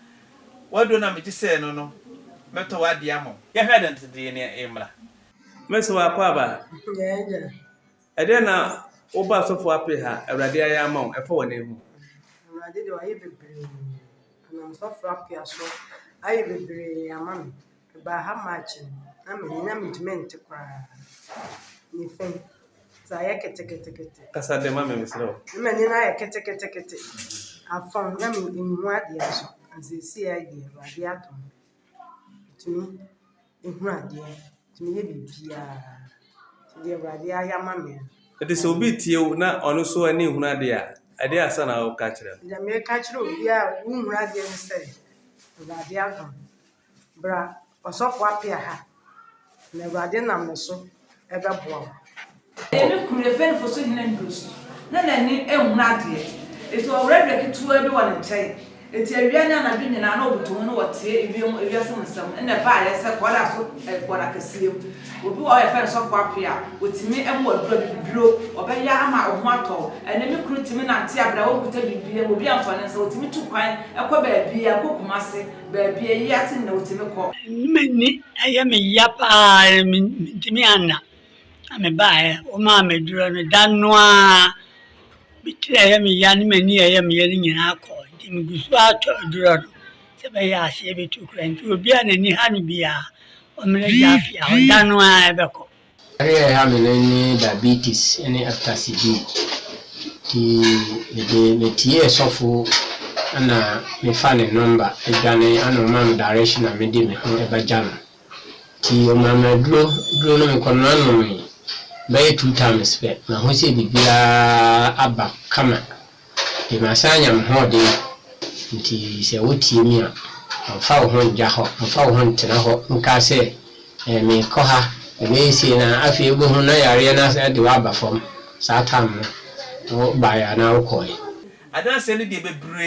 w'aduro no a megye sɛɛ no no, mɛtɔ w'adeɛ ama wo. Yɛhwɛ adansedie no mmra. Mese wo akwaaba, ɛdeɛn na woba asɔfoɔ ape ha Awurade ayɛ ama wo ɛfa w'ani ho? Awurade deɛ wayɛ bebree, ɔnam sɔfoɔ apea so ayɛ bebree ama me. Mebaa ha March no, na m'ani na mentumi nte koraa. Me fam dze ayɛ ketekete. Kasa dɛ ma me mesrɛ wo. Na m'ani no ayɛ ketekete. Afɔn na menhu adeɛ nso. Na seesei ara deɛ Awurade adom, metumi hu adeɛ, metumi yɛ biribiara. Nti deɛ Awurade ayɛ ama me no. Nti sɛ obi retie wo na ɔno nso ani nhunu adeɛ a, ɛdeɛn ansa na woka akyerɛ no? Deɛ meka akyerɛ obiara a wonhunu adeɛ ne sɛ, Awurade adom. Bra Ɔsɔfo Appiah ha, na Awurade nam ne so bɛboa wo. Me kunu, yɛfrɛ no Fosuhene Ndusu, na n'ani nhunu adeɛ, enti ɔwɔ radio ketewa bi wɔ ne nkyɛn. Enti awia ne anadwo nyinaa na ɔbutu ho na ɔtie ewiem ewiase mu nsɛm. Ɛnna ɛbaeɛ sɛ kɔda so kɔɔ n'akɛseɛ mu. Obi wɔ hɔ a yɛfrɛ no Sɔfo Appiah a, ɔtumi ma wo aduro abibiduro, ɔbɛyɛ ama wo ho atɔ wo. Ɛnnɛ me kunu tumi nante abrɛ a ɔnkuta biribiara mu, obi amfa ne nsa, ɔtumi tu kwan kɔ baabiara, kɔ Kumasi. Baabi a eyi ase nyina wotumi kɔ. M'ani yɛ me ya paa mentumi anna. Na mebaeɛ, wɔmaa me aduro no, da no ara me tiri a ɛyɛ me ya ne m'ani a ɛyɛ me ya no nyinaa kɔɔ. Nti megu so ara tɔ aduro no sɛ ɛbɛyɛ a aseɛ bɛtu koraa. Nti obi a n'ani ha no biara, ɔmmrɛ Gyafia hɔ, da no ara ɛbɛkɔ. Yareɛ a ɛha me no ne diabetes ne hepatitis B. Nti mede metiee sɔfo na mefa ne number dwane ana ɔmaa me direction a mede me ho bɛgya no. Nti ɔmaa me aduro, aduro no mekɔnoa nomee bɛyɛ 2 times pɛ mahu sɛ biribiara aba kama. Nti masan anya me hoɔden nti sɛ wotie me a mfa wo ho ngya hɔ, mfa wo ho ntena hɔ nka sɛ eh meekɔ ha, mebɛyɛ sei na afei wobɛhu na yareɛ no asan de wo aba fam saa time no wobaeɛ anaa wokɔeɛ. Adanseɛ no deɛ bebree.